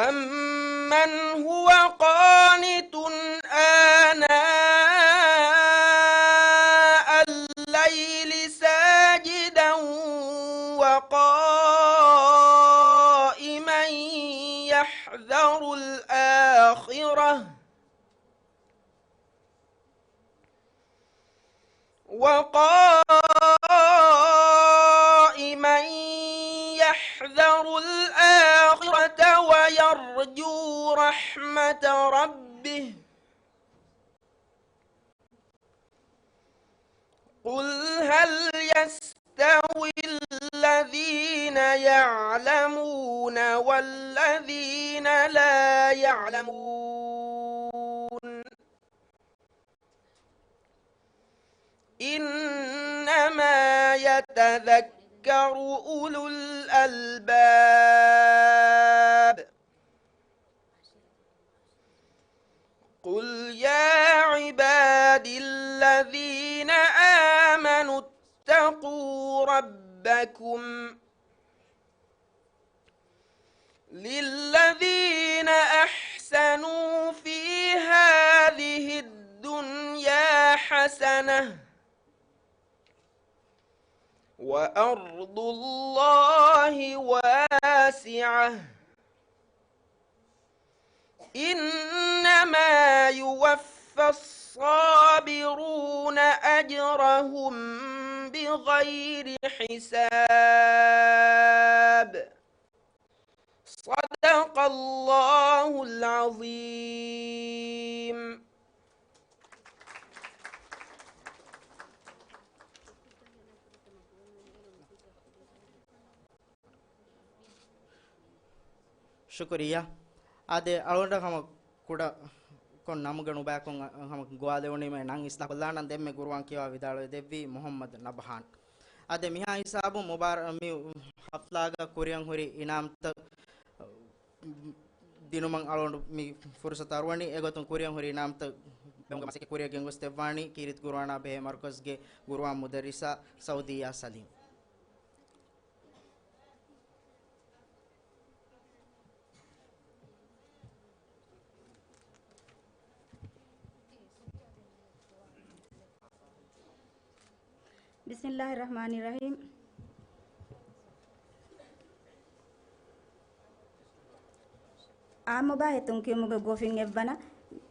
أَمَّنْ هُوَ قَانِتٌ آنَاءَ اللَّيْلِ سَاجِدًا وَقَائِمًا يَحْذَرُ الْآخِرَةَ وَقَائِمًا يَحْذَرُ الْآخِرَةَ وَيَرْجُو رَحْمَةَ رَبِّهِ. قُلْ هَلْ يَسْتَوِي الَّذِينَ يَعْلَمُونَ وَالَّذِينَ لَا يَعْلَمُونَ إِنَّمَا يَتَذَكَّرُ أُولُو الْأَلْبَابِ. قُلْ يَا عِبَادِيَ الَّذِينَ آمَنُوا اتَّقُوا رَبَّكُمْ لِلَّذِينَ أَحْسَنُوا فِي هَٰذِهِ الدُّنْيَا حَسَنَةٌ وَأَرْضُ اللَّهِ وَاسِعَةٌ إِنَّمَا يُوَفَّى الصَّابِرُونَ أَجْرَهُم بِغَيْرِ حِسَابٍ. صَدَقَ اللَّهُ الْعَظِيمُ. ޝުކުރިއްޔާ. އާދެ، އަޅުގަނޑަށް ހަމަ ކުޑަ ކޮން ނަމުގެ ނުބައިކޮށް ހަމަ ގޮވާލެވުނީމަ ނަން އިސްލާހް ކޮށްލާނަން. ދެންމެ ގުރުއާން ކިޔަވާ ވިދާޅުވެ ދެއްވީ މުޙައްމަދު ނަބްހާން. އާދެ، މިހާ ހިސާބުން މުބާރަ-، މި ޙަފްލާގަ ކުރިއަށް ހުރި އިނާމްތައް ދިނުމަށް އަޅުގަނޑު މި ފުރުސަތު އަރުވަނީ. އެގޮތުން ކުރިއަށް ހުރި އިނާމްތައް ބޭނުމުގެ މަސައްކަތް ކުރިއަށް ގެންގޮސްދެއްވާނީ ކީރިތި ގުރުއާނާ ބެހޭ މަރުކަޒުގެ ގުރުއާން މުދައްރިސާ ސައުދިއްޔާ ސަލީމް. ބިސްމިއްލާހި ރަޙްމާނި ރަޙީމް. އާއްމުބާ ހެއްތުން ކިޔުމުގެ ގޮފިން އެއްވަނަ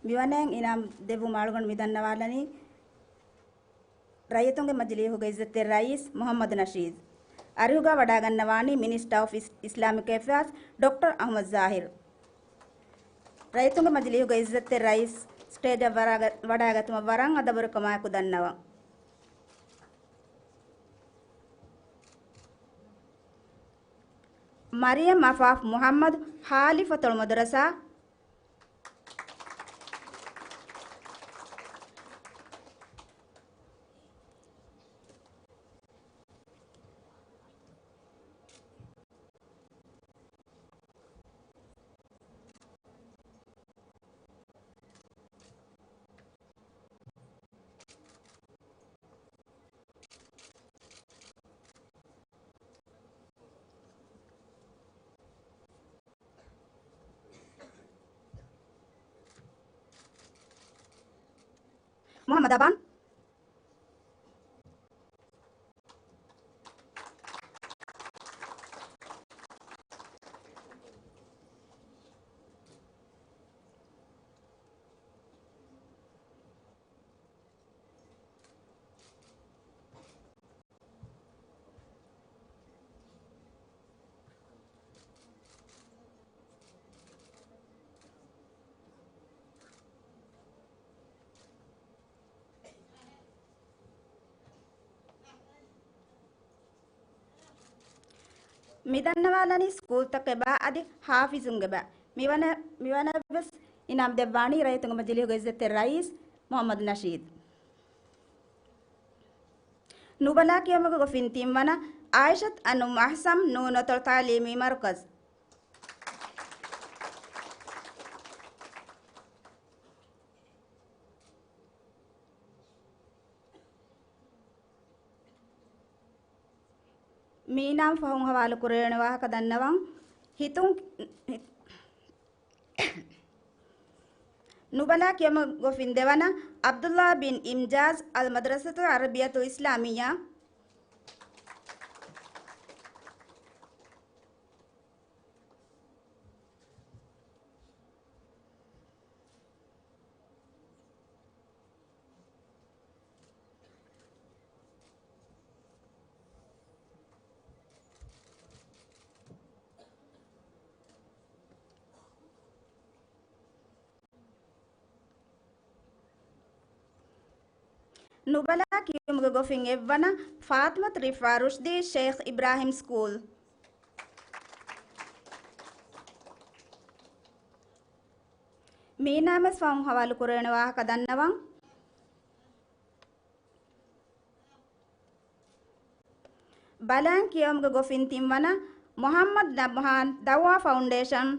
މިވަނައިން އިނާމް ދެއްވުމަށް އަޅުގަނޑު މިދަންނަވާލަނީ، ރައްޔިތުންގެ މަޖިލީހުގެ އިއްޒަތްތެރި ރައީސް މުޙައްމަދު ނަޝީދު. އަރިހުގަ ވަޑައިގަންނަވާނީ މިނިސްޓަރ އޮފް އިސް-، އިސްލާމިކް އެފެއާޒް ޑޮކްޓަރ އަޙްމަދު ޒާހިރު. ރައްޔިތުންގެ މަޖިލީހުގެ އިއްޒަތްތެރި ރައީސް ސްޓޭޖަށް ވަރާގަ-، ވަޑައިގަތުމަށް ވަރަށް އަދަބުވެރިކަމާއެކު ދަންނަވަން. މަރިޔަމް އަފާފް މުޙައްމަދު، ހާލިފަތޮޅު މަދުރަސާ. މުޙައްމަދު އަބާން. މިދަންނަވާލަނީ ސްކޫލްތަކެއް ބާ އަދި ޙާފިޒުންގެ ބާ. މިވަނަ-، މިވަނަ ވެސް އިނާމް ދެއްވާނީ ރައްޔިތުންގެ މަޖިލީހުގެ އިއްޒަތްތެރި ރައީސް މުޙައްމަދު ނަޝީދު. ނުބަލާ ކިޔަމުގެ ގޮފިން ތިންވަނަ، އާއިޝަތު އަނުމް އަހްސަމް، ނޫނަތޮޅު ތަޢުލީމީ މަރުކަޒު. މީނާމް ފަހުން ހަވާލު ކުރެވޭނެ ވާހަކަ ދަންނަވަން. ހިތުން ނުބަލާ ކިޔަމުގެ ގޮފިން ދެވަނަ، ޢަބްދުﷲ ބިން އިމްޖާޒް، އަލް މަދްރަސަތުލް ޢަރަބިއްޔަތުލް އިސްލާމިއްޔާ. ނުބަލާ ކިޔުމުގެ ގޮފިން އެއްވަނަ، ފާތިމަތު ރިފްޢާ ރުޝްދީ، ޝޭޚް އިބްރާހިމް ސްކޫލް. މީނާމެސް ފަހުން ހަވާލު ކުރެވޭނެ ވާހަކަ ދަންނަވަން. ބަލާން ކިޔަވުމުގެ ގޮފިން ތިންވަނަ، މުޙައްމަދު ނަބްހާން، ދަޢުވާ ފައުންޑޭޝަން.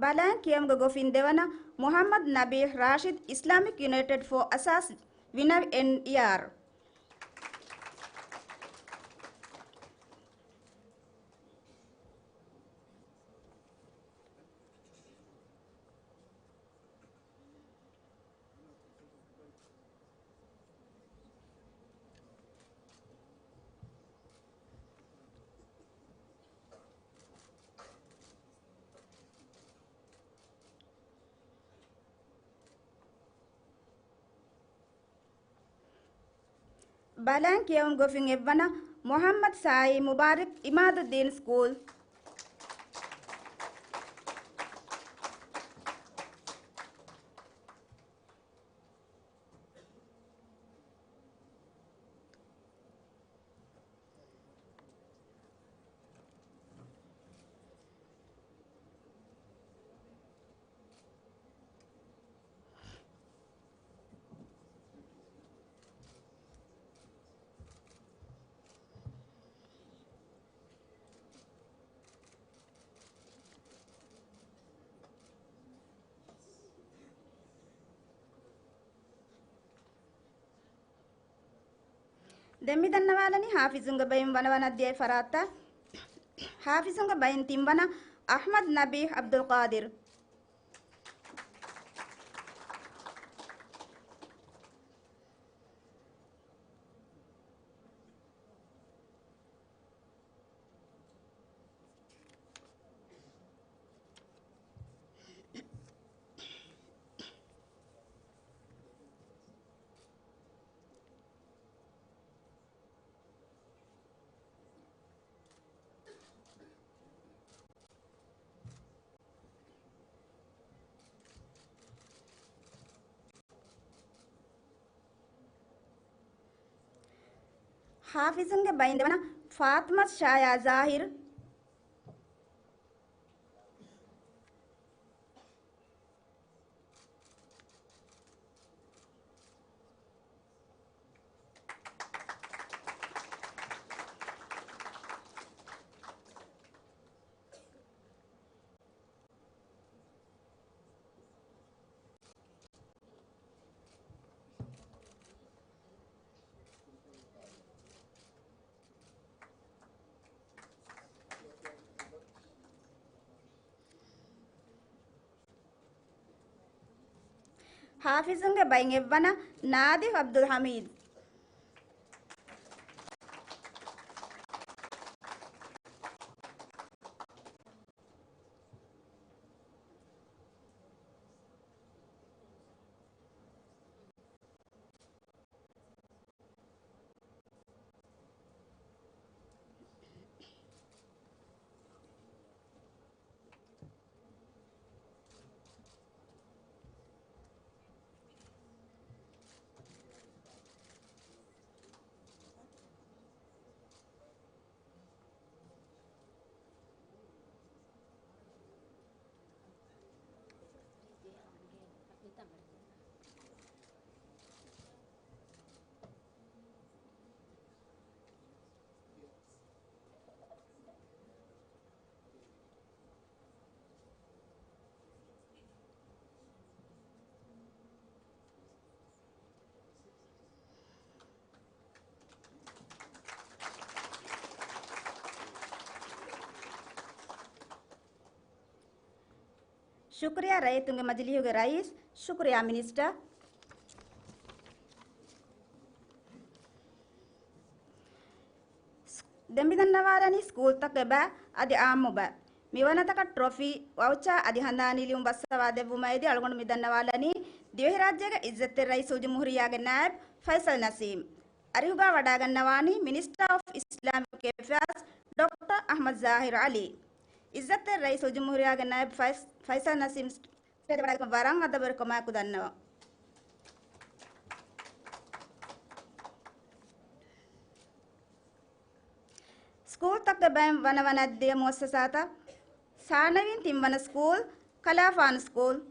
ބަލާން ކިޔަމުގެ ގޮފިން ދެވަނަ، މުޙައްމަދު ނަބީޙް ރާޝިދު، އިސްލާމިކް ޔުނައިޓެޑް ފޯ އަސާސް، ވިނަވި އެން އީ އާރް. ބަލާން ކިޔަވުން ގޮފިން އެއްވަނަ، މުޙައްމަދު ސާއީ މުބާރިކް، އިމާދުއްދީން ސްކޫލް. ދެން މި ދަންނަވާލަނީ ޙާފިޒުންގެ ބައިން ވަނަވަނަ ދިޔައި ފަރާތްތައް. ޙާފިޒުންގެ ބައިން ތިންވަނަ، އަޙްމަދު ނަބީޙް ޢަބްދުލް ޤާދިރު. ޙާފިޒުންގެ ބައިން ދެވަނަ، ފާތިމަތު ޝާޔާ ޒާހިރު. ޙާފިޒުންގެ ބައިން އެއްވަނަ، ނާދިފް ޢަބްދުލް ޙަމީދު. ޝުކުރިއްޔާ ރައްޔިތުންގެ މަޖިލީހުގެ ރައީސް، ޝުކުރިއްޔާ މިނިސްޓަރ. ދެން މި ދަންނަވާލަނީ ސްކޫލްތަކުގެ ބައި އަދި އާއްމު ބައި. މި ވަނަތަކަށް ޓްރޮފީ، ވައުޗާ އަދި ހަނދާނީ ލިޔުން ބައްސަވާ ދެއްވުމަށް އެދި އަޅުގަނޑު މި ދަންނަވާލަނީ ދިވެހިރާއްޖޭގެ އިއްޒަތްތެރި ރައީސުލްޖުމްހޫރިއްޔާގެ ނާއިބް ފައިސަލް ނަސީމް. އަރިހުގަ ވަޑައިގަންނަވާނީ މިނިސްޓަރ އޮފް އިސްލާމިކް އެފެއާޒް ޑޮކްޓަރ އަޙްމަދު ޒާހިރު ޢަލީ. އިއްޒަތްތެރި ރައީސުލްޖުމްހޫރިއްޔާގެ ނާއިބް ފައިސް-، ފައިސަލް ނަސީމް ސްޓޭޖަށް ވަޑައިގަތުމަށް ވަރަށް އަދަބުވެރިކަމާއެކު ދަންނަވަން. ސްކޫލްތަކުގެ ބައިން ވަނަ ވަނަ ދިޔަ މުއައްސަސާތައް. ސާނަވީން ތިންވަނަ ސްކޫލް، ކަލާފާނު ސްކޫލް.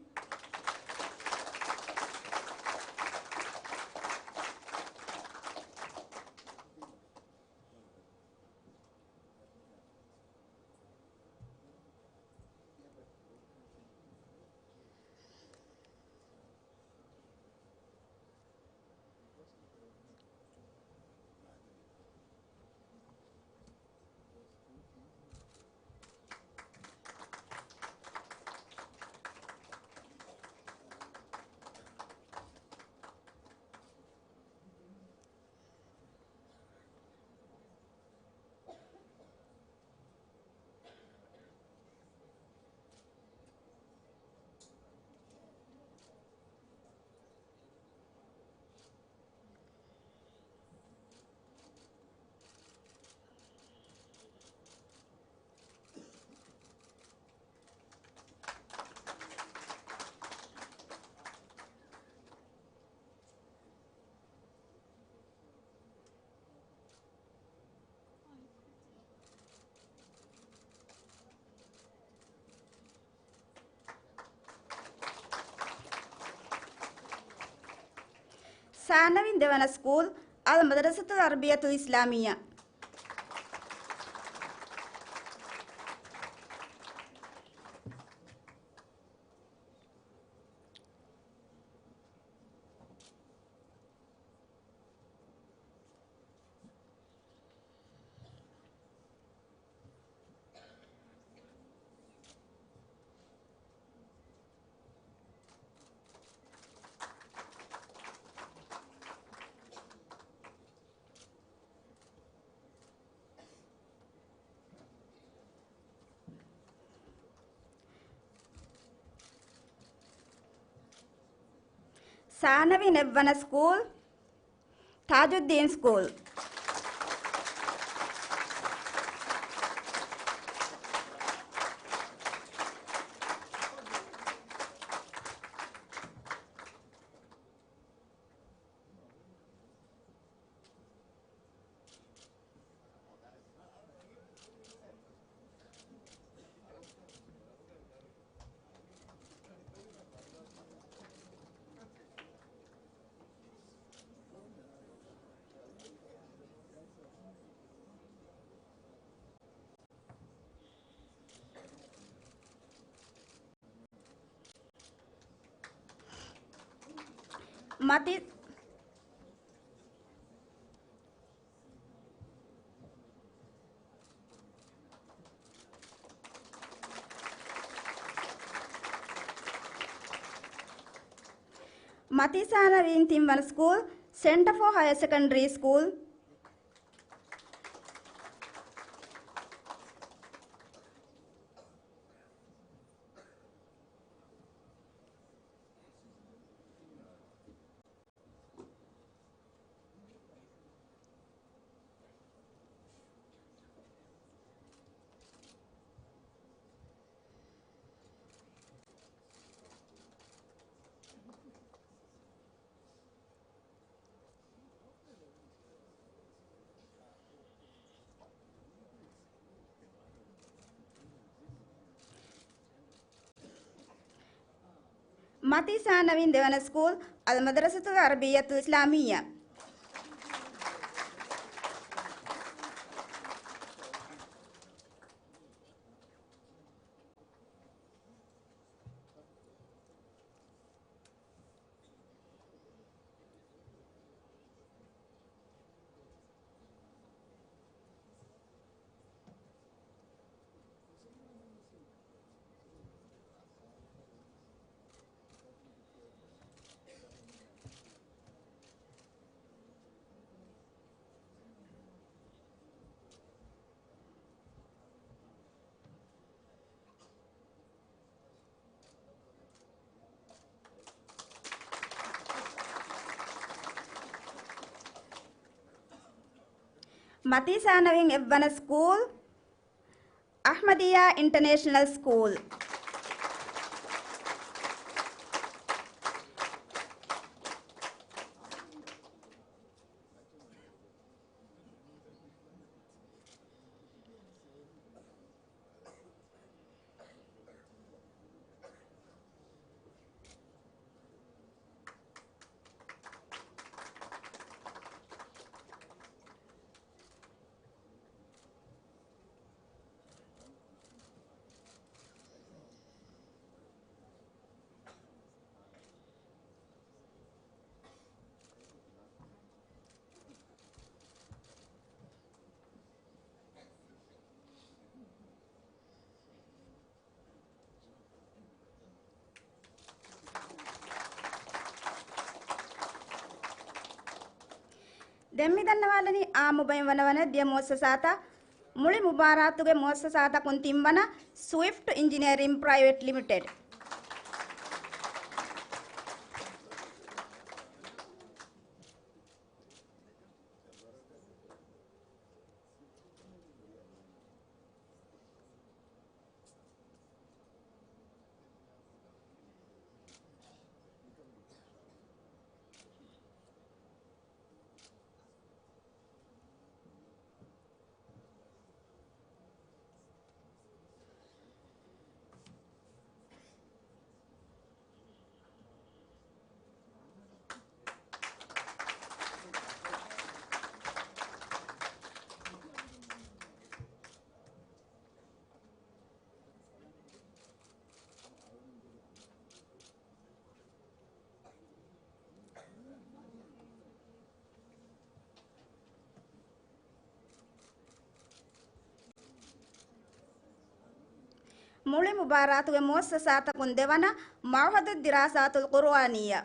ސާނަވީން ދެވަނަ ސްކޫލް، އަލް މަދްރަސަތުލް ޢަރަބިއްޔަތުލް އިސްލާމިއްޔާ. ސާނަވީން އެއްވަނަ ސްކޫލް، ތާޖުއްދީން ސްކޫލް. މަތި-، މަތި ސާނަވީން ތިންވަނަ ސްކޫލް، ސެންޓަރ ފޯ ހަޔަރ ސެކަންޑަރީ ސްކޫލް. މަތީ ސާނަވީން ދެވަނަ ސްކޫލް، އަލްމަދްރަސަތުލް ޢަރަބިއްޔަތުލް އިސްލާމިއްޔާ. މަތީ ސާނަވީން އެއްވަނަ ސްކޫލް، އަޙްމަދިއްޔާ އިންޓަނޭޝަނަލް ސްކޫލް. ދެން މި ދަންނަވާލަނީ އާއްމު ބައިން ވަނަވަނަ ދިޔަ މުއައްސަސާތައް، މުޅި މުބާރާތުގެ މުއައްސަސާތަކުން ތިންވަނަ ސްވިފްޓް އިންޖިނިއަރިން ޕްރައިވެޓް ލިމިޓެޑް. މުޅި މުބާރާތުގެ މުއައްސަސާތަކުން ދެވަނަ މަޢުހަދު ދިރާސާތުލް ޤުރުއާނިއްޔާ.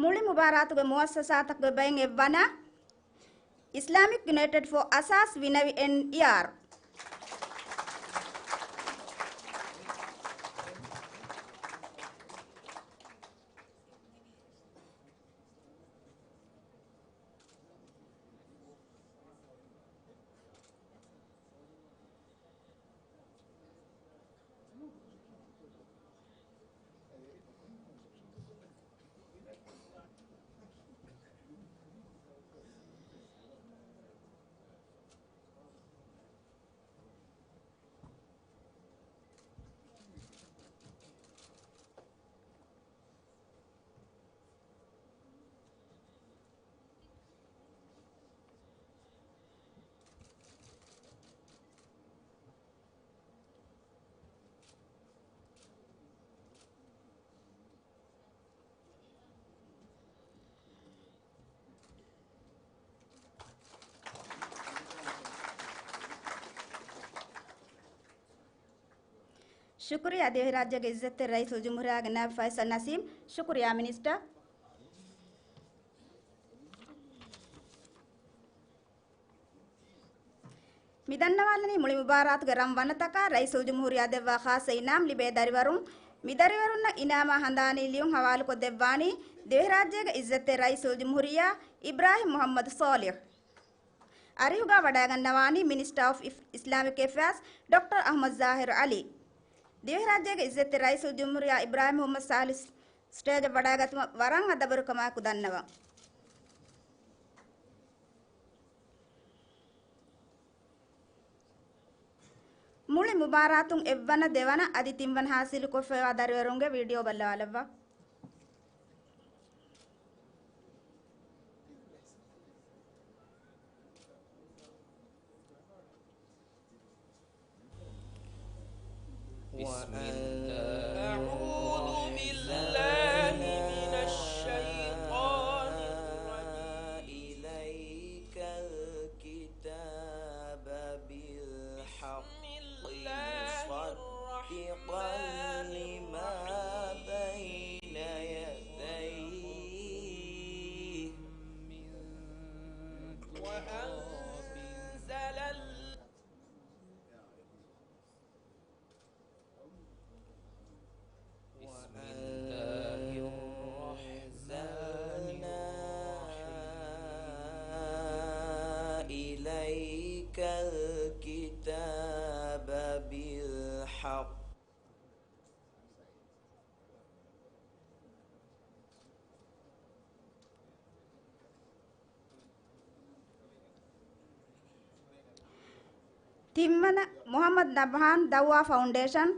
މުޅި މުބާރާތުގެ މުއައްސަސާތަކުގެ ބައިން އެއްވަނަ، އިސްލާމިކް ޔުނައިޓެޑް ފޯ އަސާސް ވިނަވި އެން އީ އާރް. ޝުކުރިއްޔާ ދިވެހިރާއްޖޭގެ އިއްޒަތްތެރި ރައީސުލްޖުމްހޫރިއްޔާގެ ނައިބް ފައިސަލް ނަސީމް. ޝުކުރިއްޔާ މިނިސްޓަރ. މިދަންނަވާލަނީ މުޅި މުބާރާތުގެ ރަން ވަނަތަކާ ރައީސުލްޖުމްހޫރިއްޔާ ދެއްވާ ޚާއްޞަ އިނާމް ލިބޭ ދަރިވަރުން. މިދަރިވަރުންނަށް އިނާމާ ހަނދާނީ ލިޔުން ހަވާލުކޮށްދެއްވާނީ ދިވެހިރާއްޖޭގެ އިއްޒަތްތެރި ރައީސުލްޖުމްހޫރިއްޔާ އިބްރާހިމް މުޙައްމަދު ޞާލިޙް. އަރިހުގަ ވަޑައިގަންނަވާނީ މިނިސްޓަރ އޮފް އިފް-، އިސްލާމިކް އެފެއާޒް ޑޮކްޓަރ އަޙްމަދު ޒާހިރު ޢަލީ. ދިވެހިރާއްޖޭގެ އިއްޒަތްތެރި ރައީސުލްޖުމްހޫރިއްޔާ އިބްރާހިމް މުޙައްމަދު ޞާލިޙް ސްޓޭޖަށް ވަޑައިގަތުމަށް ވަރަށް އަދަބުވެރިކަމާއެކު ދަންނަވަން. މުޅި މުބާރާތުން އެއްވަނަ، ދެވަނަ އަދި ތިންވަނަ ހާސިލުކޮށްފައިވާ ދަރިވަރުންގެ ވީޑިއޯ ބައްލަވާލައްވާ. بسم الله. أعوذ بالله من الشيطان الرجيم. إليك الكتاب بالحق مصدقا لما بين يديه وأنزل ال- بسم الله الرحمن الرحيم. إليك الكتاب بالحق. ތިންވަނަ، މުޙައްމަދު ނަބްހާން، ދަޢުވާ ފައުންޑޭޝަން.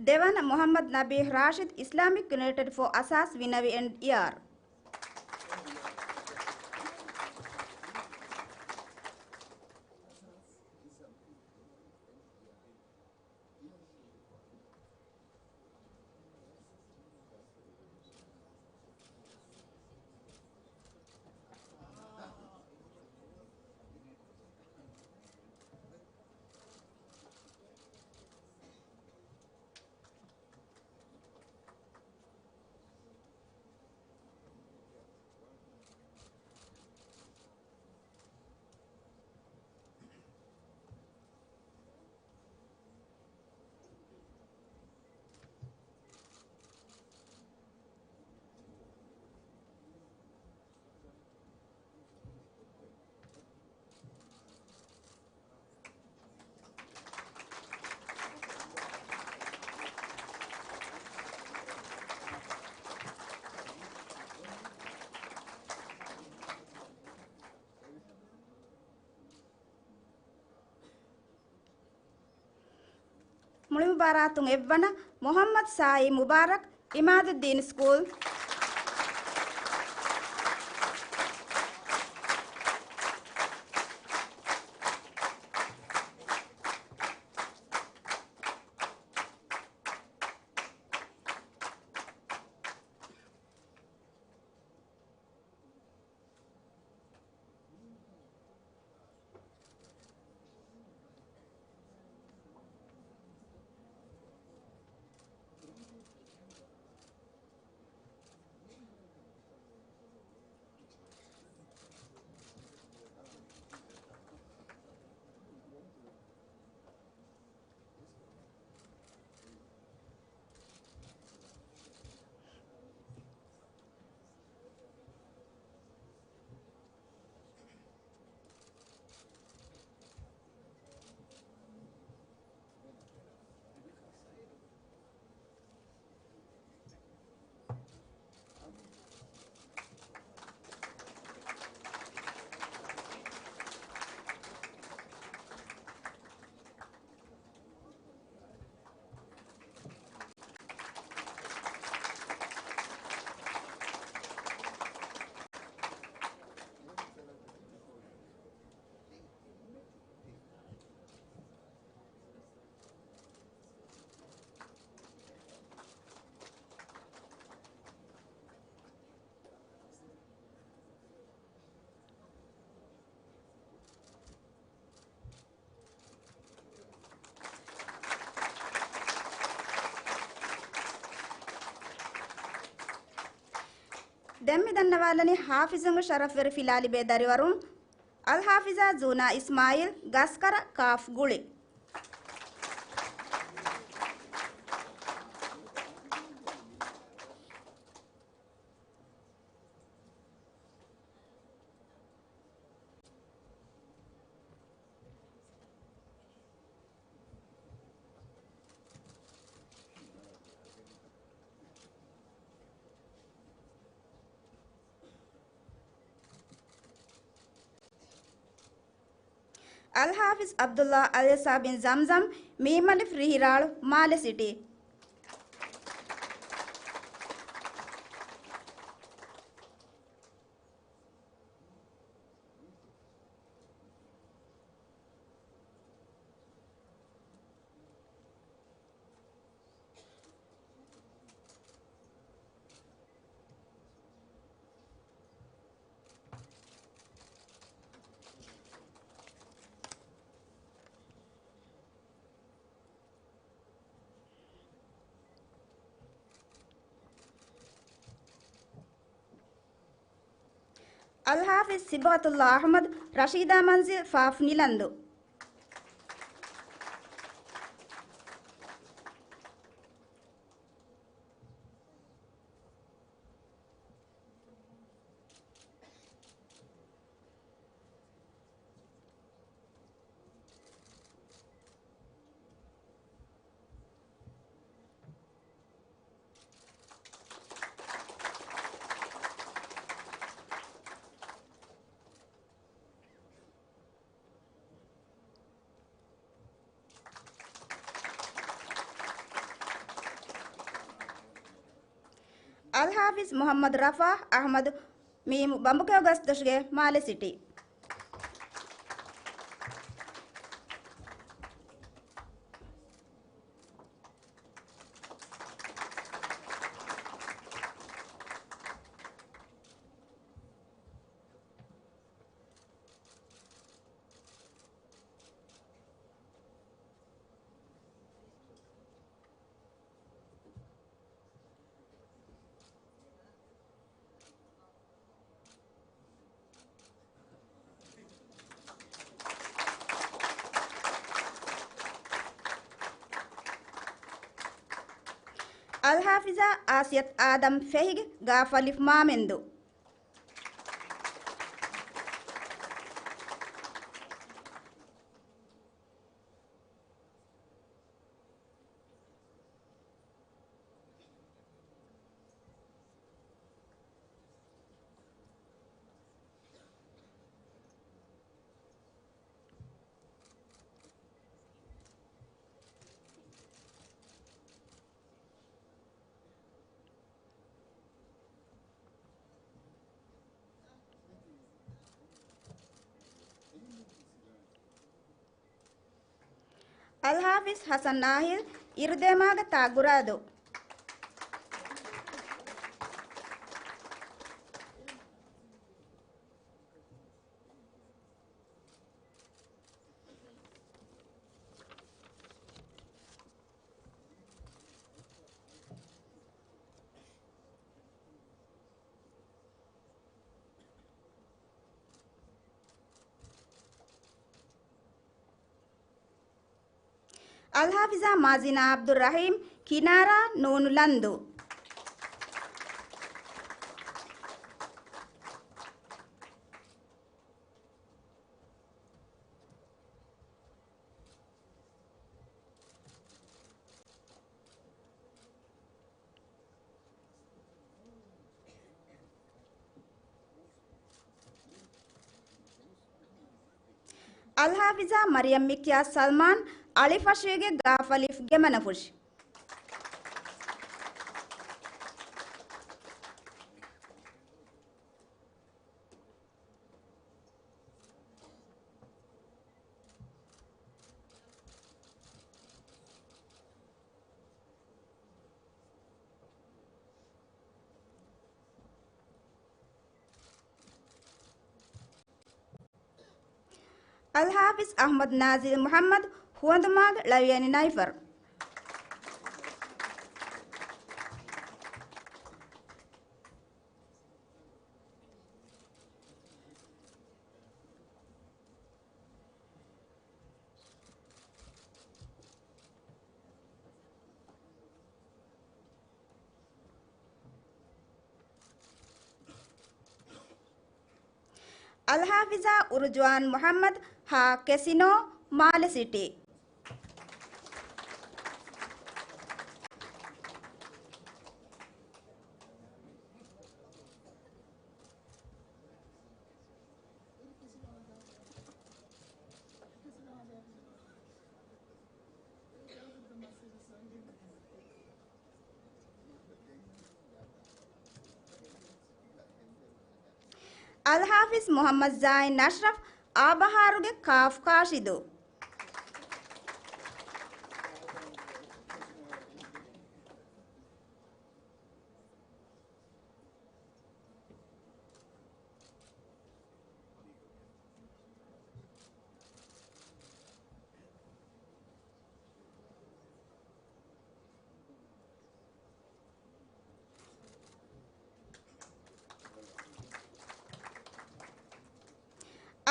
ދެވަނަ، މުޙައްމަދު ނަބީހް ރާޝިދު، އިސްލާމިކް ޔުނައިޓެޑް ފޯ އަސާސް ވިނަވި އެންޑް އިއާރް. މުޅި މުބާރާތުން އެއްވަނަ، މުޙައްމަދު ސާއީ މުބާރަކް، އިމާދުއްދީން ސްކޫލް. ދެން މި ދަންނަވާލަނީ ޙާފިޒުންގެ ޝަރަފްވެރި ފިލާ ލިބޭ ދަރިވަރުން. އަލްޙާފިޒާ ޒޫނާ އިސްމާއީލް، ގަސްކަރަ، ކާފް ގުޅި. އަލްޙާފިޒް ޢަބްދުﷲ އަލްޔަސާ ބިން ޒަމްޒަމް، މީމް އަލިފް ރިހިރާޅު، މާލެ ސިޓީ. އަލްޙާފިޒް ޞިބްޣަތުﷲ އަޙްމަދު، ރަޝީދާ މަންޒިލް، ފާފް ނިލަންދު. އަލްޙާފިޒް މުޙައްމަދު ރަފާ އަޙްމަދު، މީމު ބަނބުކެޔޮ ގަސްދޮށުގެ މާލެ ސިޓީ. އަލްޙާފިޒާ އާސިޔަތު އާދަމް، ފެހިގެ، ގާފް އަލިފް މާމެންދު. އަލްޙާފިޒް ޙަސަން ނާހިލް، އިރުދޭމާގެ ތާގުރާދޫ. އަލްޙާފިޒާ މާޒިނާ ޢަބްދުއްރަޙީމް، ކިނާރާ، ނޫނު ލަންދޫ. އަލްޙާފިޒާ މަރިޔަމް މިޤްޔާސް ސަލްމާން، އަޅިފަށީގެ ގާފް އަލިފް ގެ މަނަފުށި. އަލްޙާފިޒް އަޙްމަދު ނާޒިލް މުޙައްމަދު، ހުވަނދުމާގެ ޅަވިޔަނި ނައިފަރު. އަލްޙާފިޒާ އުރުޖުވާން މުޙައްމަދު ހާ ކެސިނޯ، މާލެ ސިޓީ. އަލްޙާފިޒް މުޙައްމަދު ޒާއިން އަޝްރަފް، އާބަހާރުގެ ކާފް ކާށިދު.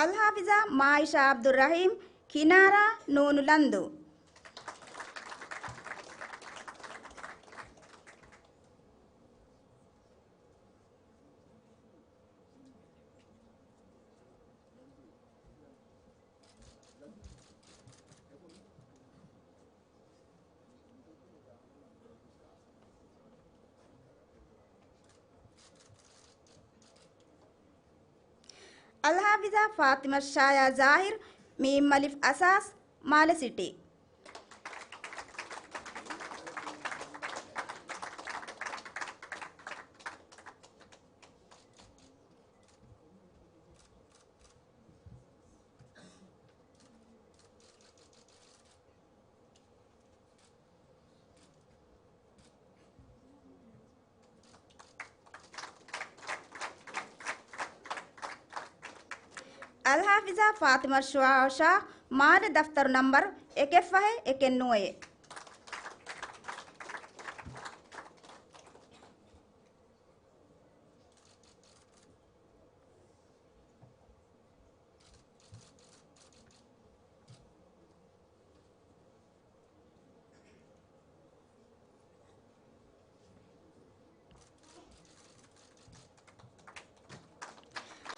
އަލްޙާފިޒާ މާއިޝާ ޢަބްދުއްރަޙީމް، ކިނާރާ، ނޫނު ލަންދޫ. އަލްޙާފިޒާ ފާޠިމަތު ޝާޔާ ޒާހިރު، މީމް އަލިފް އަސާސް، މާލެ ސިޓީ. އަލްޙާފިޒާ ފާޠިމަތު ޝުޢާޢާ، މާލެ ދަފްތަރު ނަންބަރު އެކެއް ފަހެއް އެކެއް ނުވައެއް.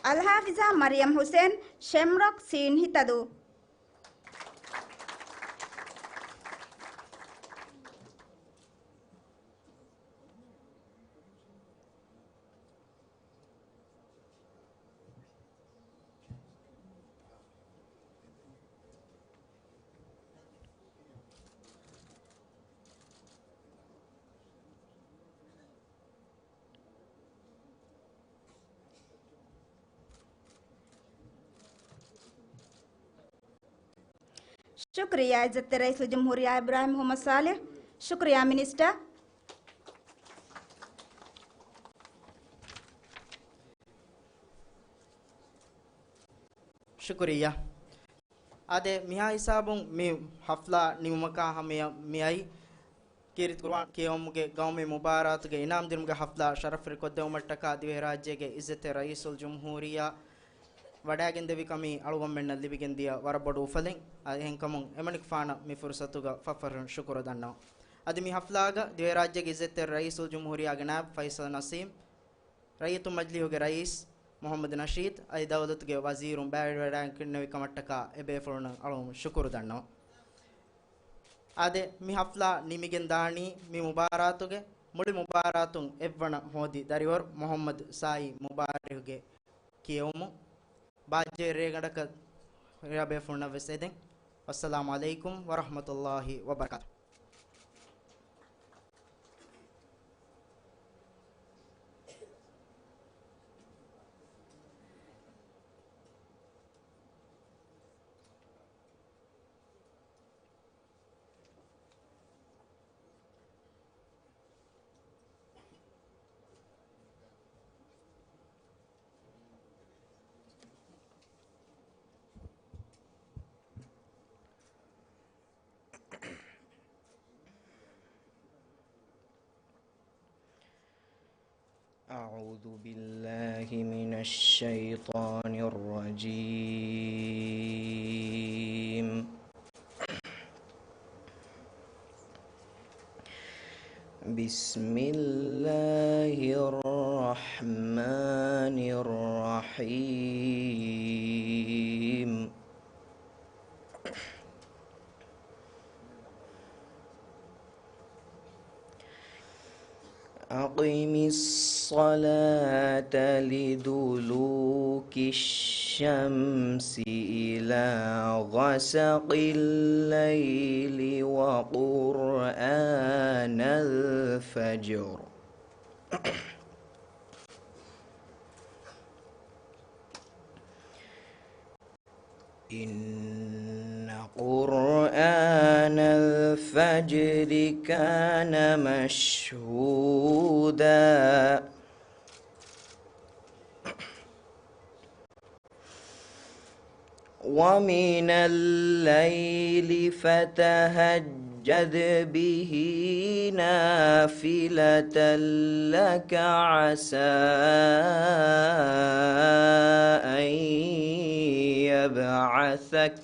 އަލްޙާފިޒާ މަރިޔަމް ޙުސެން، ޝެމްރޮކް، ސީން ހިތަދޫ. ޝުކުރިއްޔާ ޢިއްޒަތްތެރި ރައީސުލްޖުމްހޫރިއްޔާ އިބްރާހީމް މުޙައްމަދު ޞާލިޙް. ޝުކުރިއްޔާ މިނިސްޓަރ. ޝުކުރިއްޔާ. އާދެ، މިހާ ހިސާބުން މި ޙަފްލާ ނިމުމަކާ ހަމަޔަށް މިއައި، ކީރިތި ޤުރުއާން ކިޔެވުމުގެ ގައުމީ މުބާރާތުގެ އިނާމް ދިނުމުގެ ޙަފްލާ ޝަރަފްވެރިކޮށްދެވުމަށްޓަކާ ދިވެހިރާއްޖޭގެ ޢިއްޒަތްތެރި ރައީސުލްޖުމްހޫރިއްޔާ ވަޑައިގެންދެވި ކަމީ އަޅުގަނޑުމެންނަށް ލިބިގެންދިޔަ ވަރަށް ބޮޑު އުފަލެއް. އަ، އެހެންކަމުން އެމަނިކުފާނަށް މި ފުރުޞަތުގަ ފަޚްރު ޝުކުރު ދަންނަވަން. އަދި މި ޙަފްލާގަ ދިވެހިރާއްޖޭގެ ޢިއްޒަތްތެރި ރައީސުލްޖުމްހޫރިއްޔާގެ ނާއިބު ފައިޞަލް ނަސީމް، ރައްޔިތުން މަޖިލީހުގެ ރައީސް މުޙައްމަދު ނަޝީދު، އަދި ދައުލަތުގެ ވަޒީރުން ބައިވެރިވެވަޑައިގެންނެވި ކަމަށްޓަކާ އެބޭފުޅުންނަށް އަޅުގަނޑު ޝުކުރު ދަންނަވަން. އާދެ، މި ޙަފްލާ ނިމިގެން ދާނީ މި މުބާރާތުގެ މުޅި މުބާރާތުން އެއްވަނަ ހޯދި ދަރިވަރު މުޙައްމަދު ސާއީ މުބާރިހުގެ ކިޔެވުމުން. ބާއްޖަވެރި ރޭގަނޑަކަށް ރިޔާ ބޭފުޅުންނަށް ވެސް އެދެން. ވައްސަލާމު ޢަލައިކުމް ވަރަޙްމަތުﷲި ވަބަރަކާތުހު. أعوذ بالله من الشيطان الرجيم. بسم الله الرحمن الرحيم. أقم الصلاة لدلوك الشمس إلى غسق الليل وقرآن الفجر. إن قرآن الفجر كان مشهودا. ومن الليل فتهجد به نافلة لك عسى أن يبعثك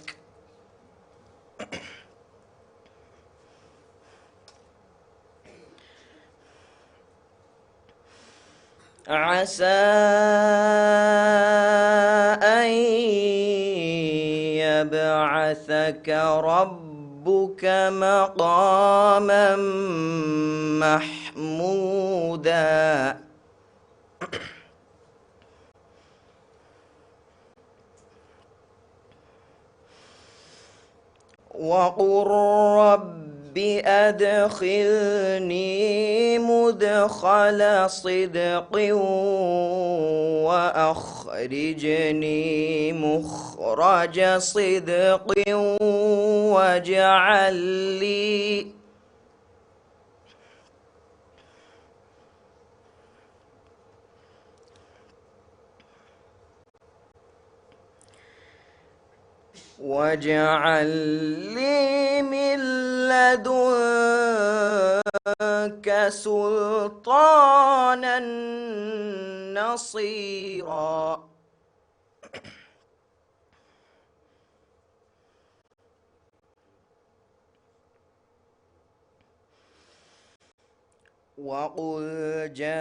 عسى أن يبعثك ربك مقاما محمودا. وقل رب أدخلني مدخل صدق وأخرجني مخرج صدق واجعل لي واجعل لي من لدنك سلطانا نصيرا. وقل جاء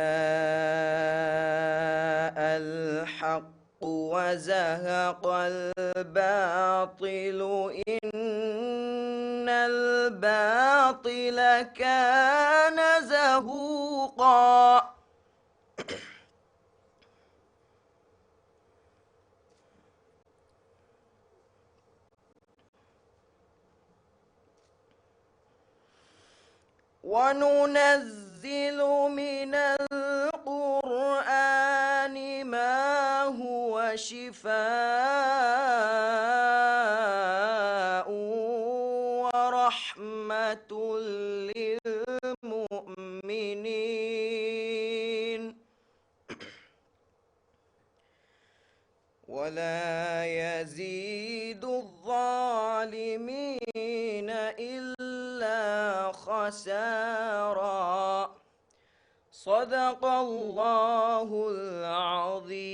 الحق وزهق الباطل إن الباطل كان زهوقا. وننزل من القرآن ما هو شفاء ورحمة للمؤمنين. ولا يزيد الظالمين إلا خسارا. صدق الله العظيم.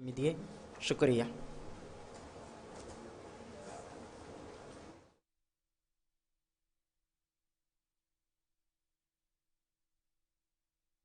މިދިޔަ. ޝުކުރިއްޔާ.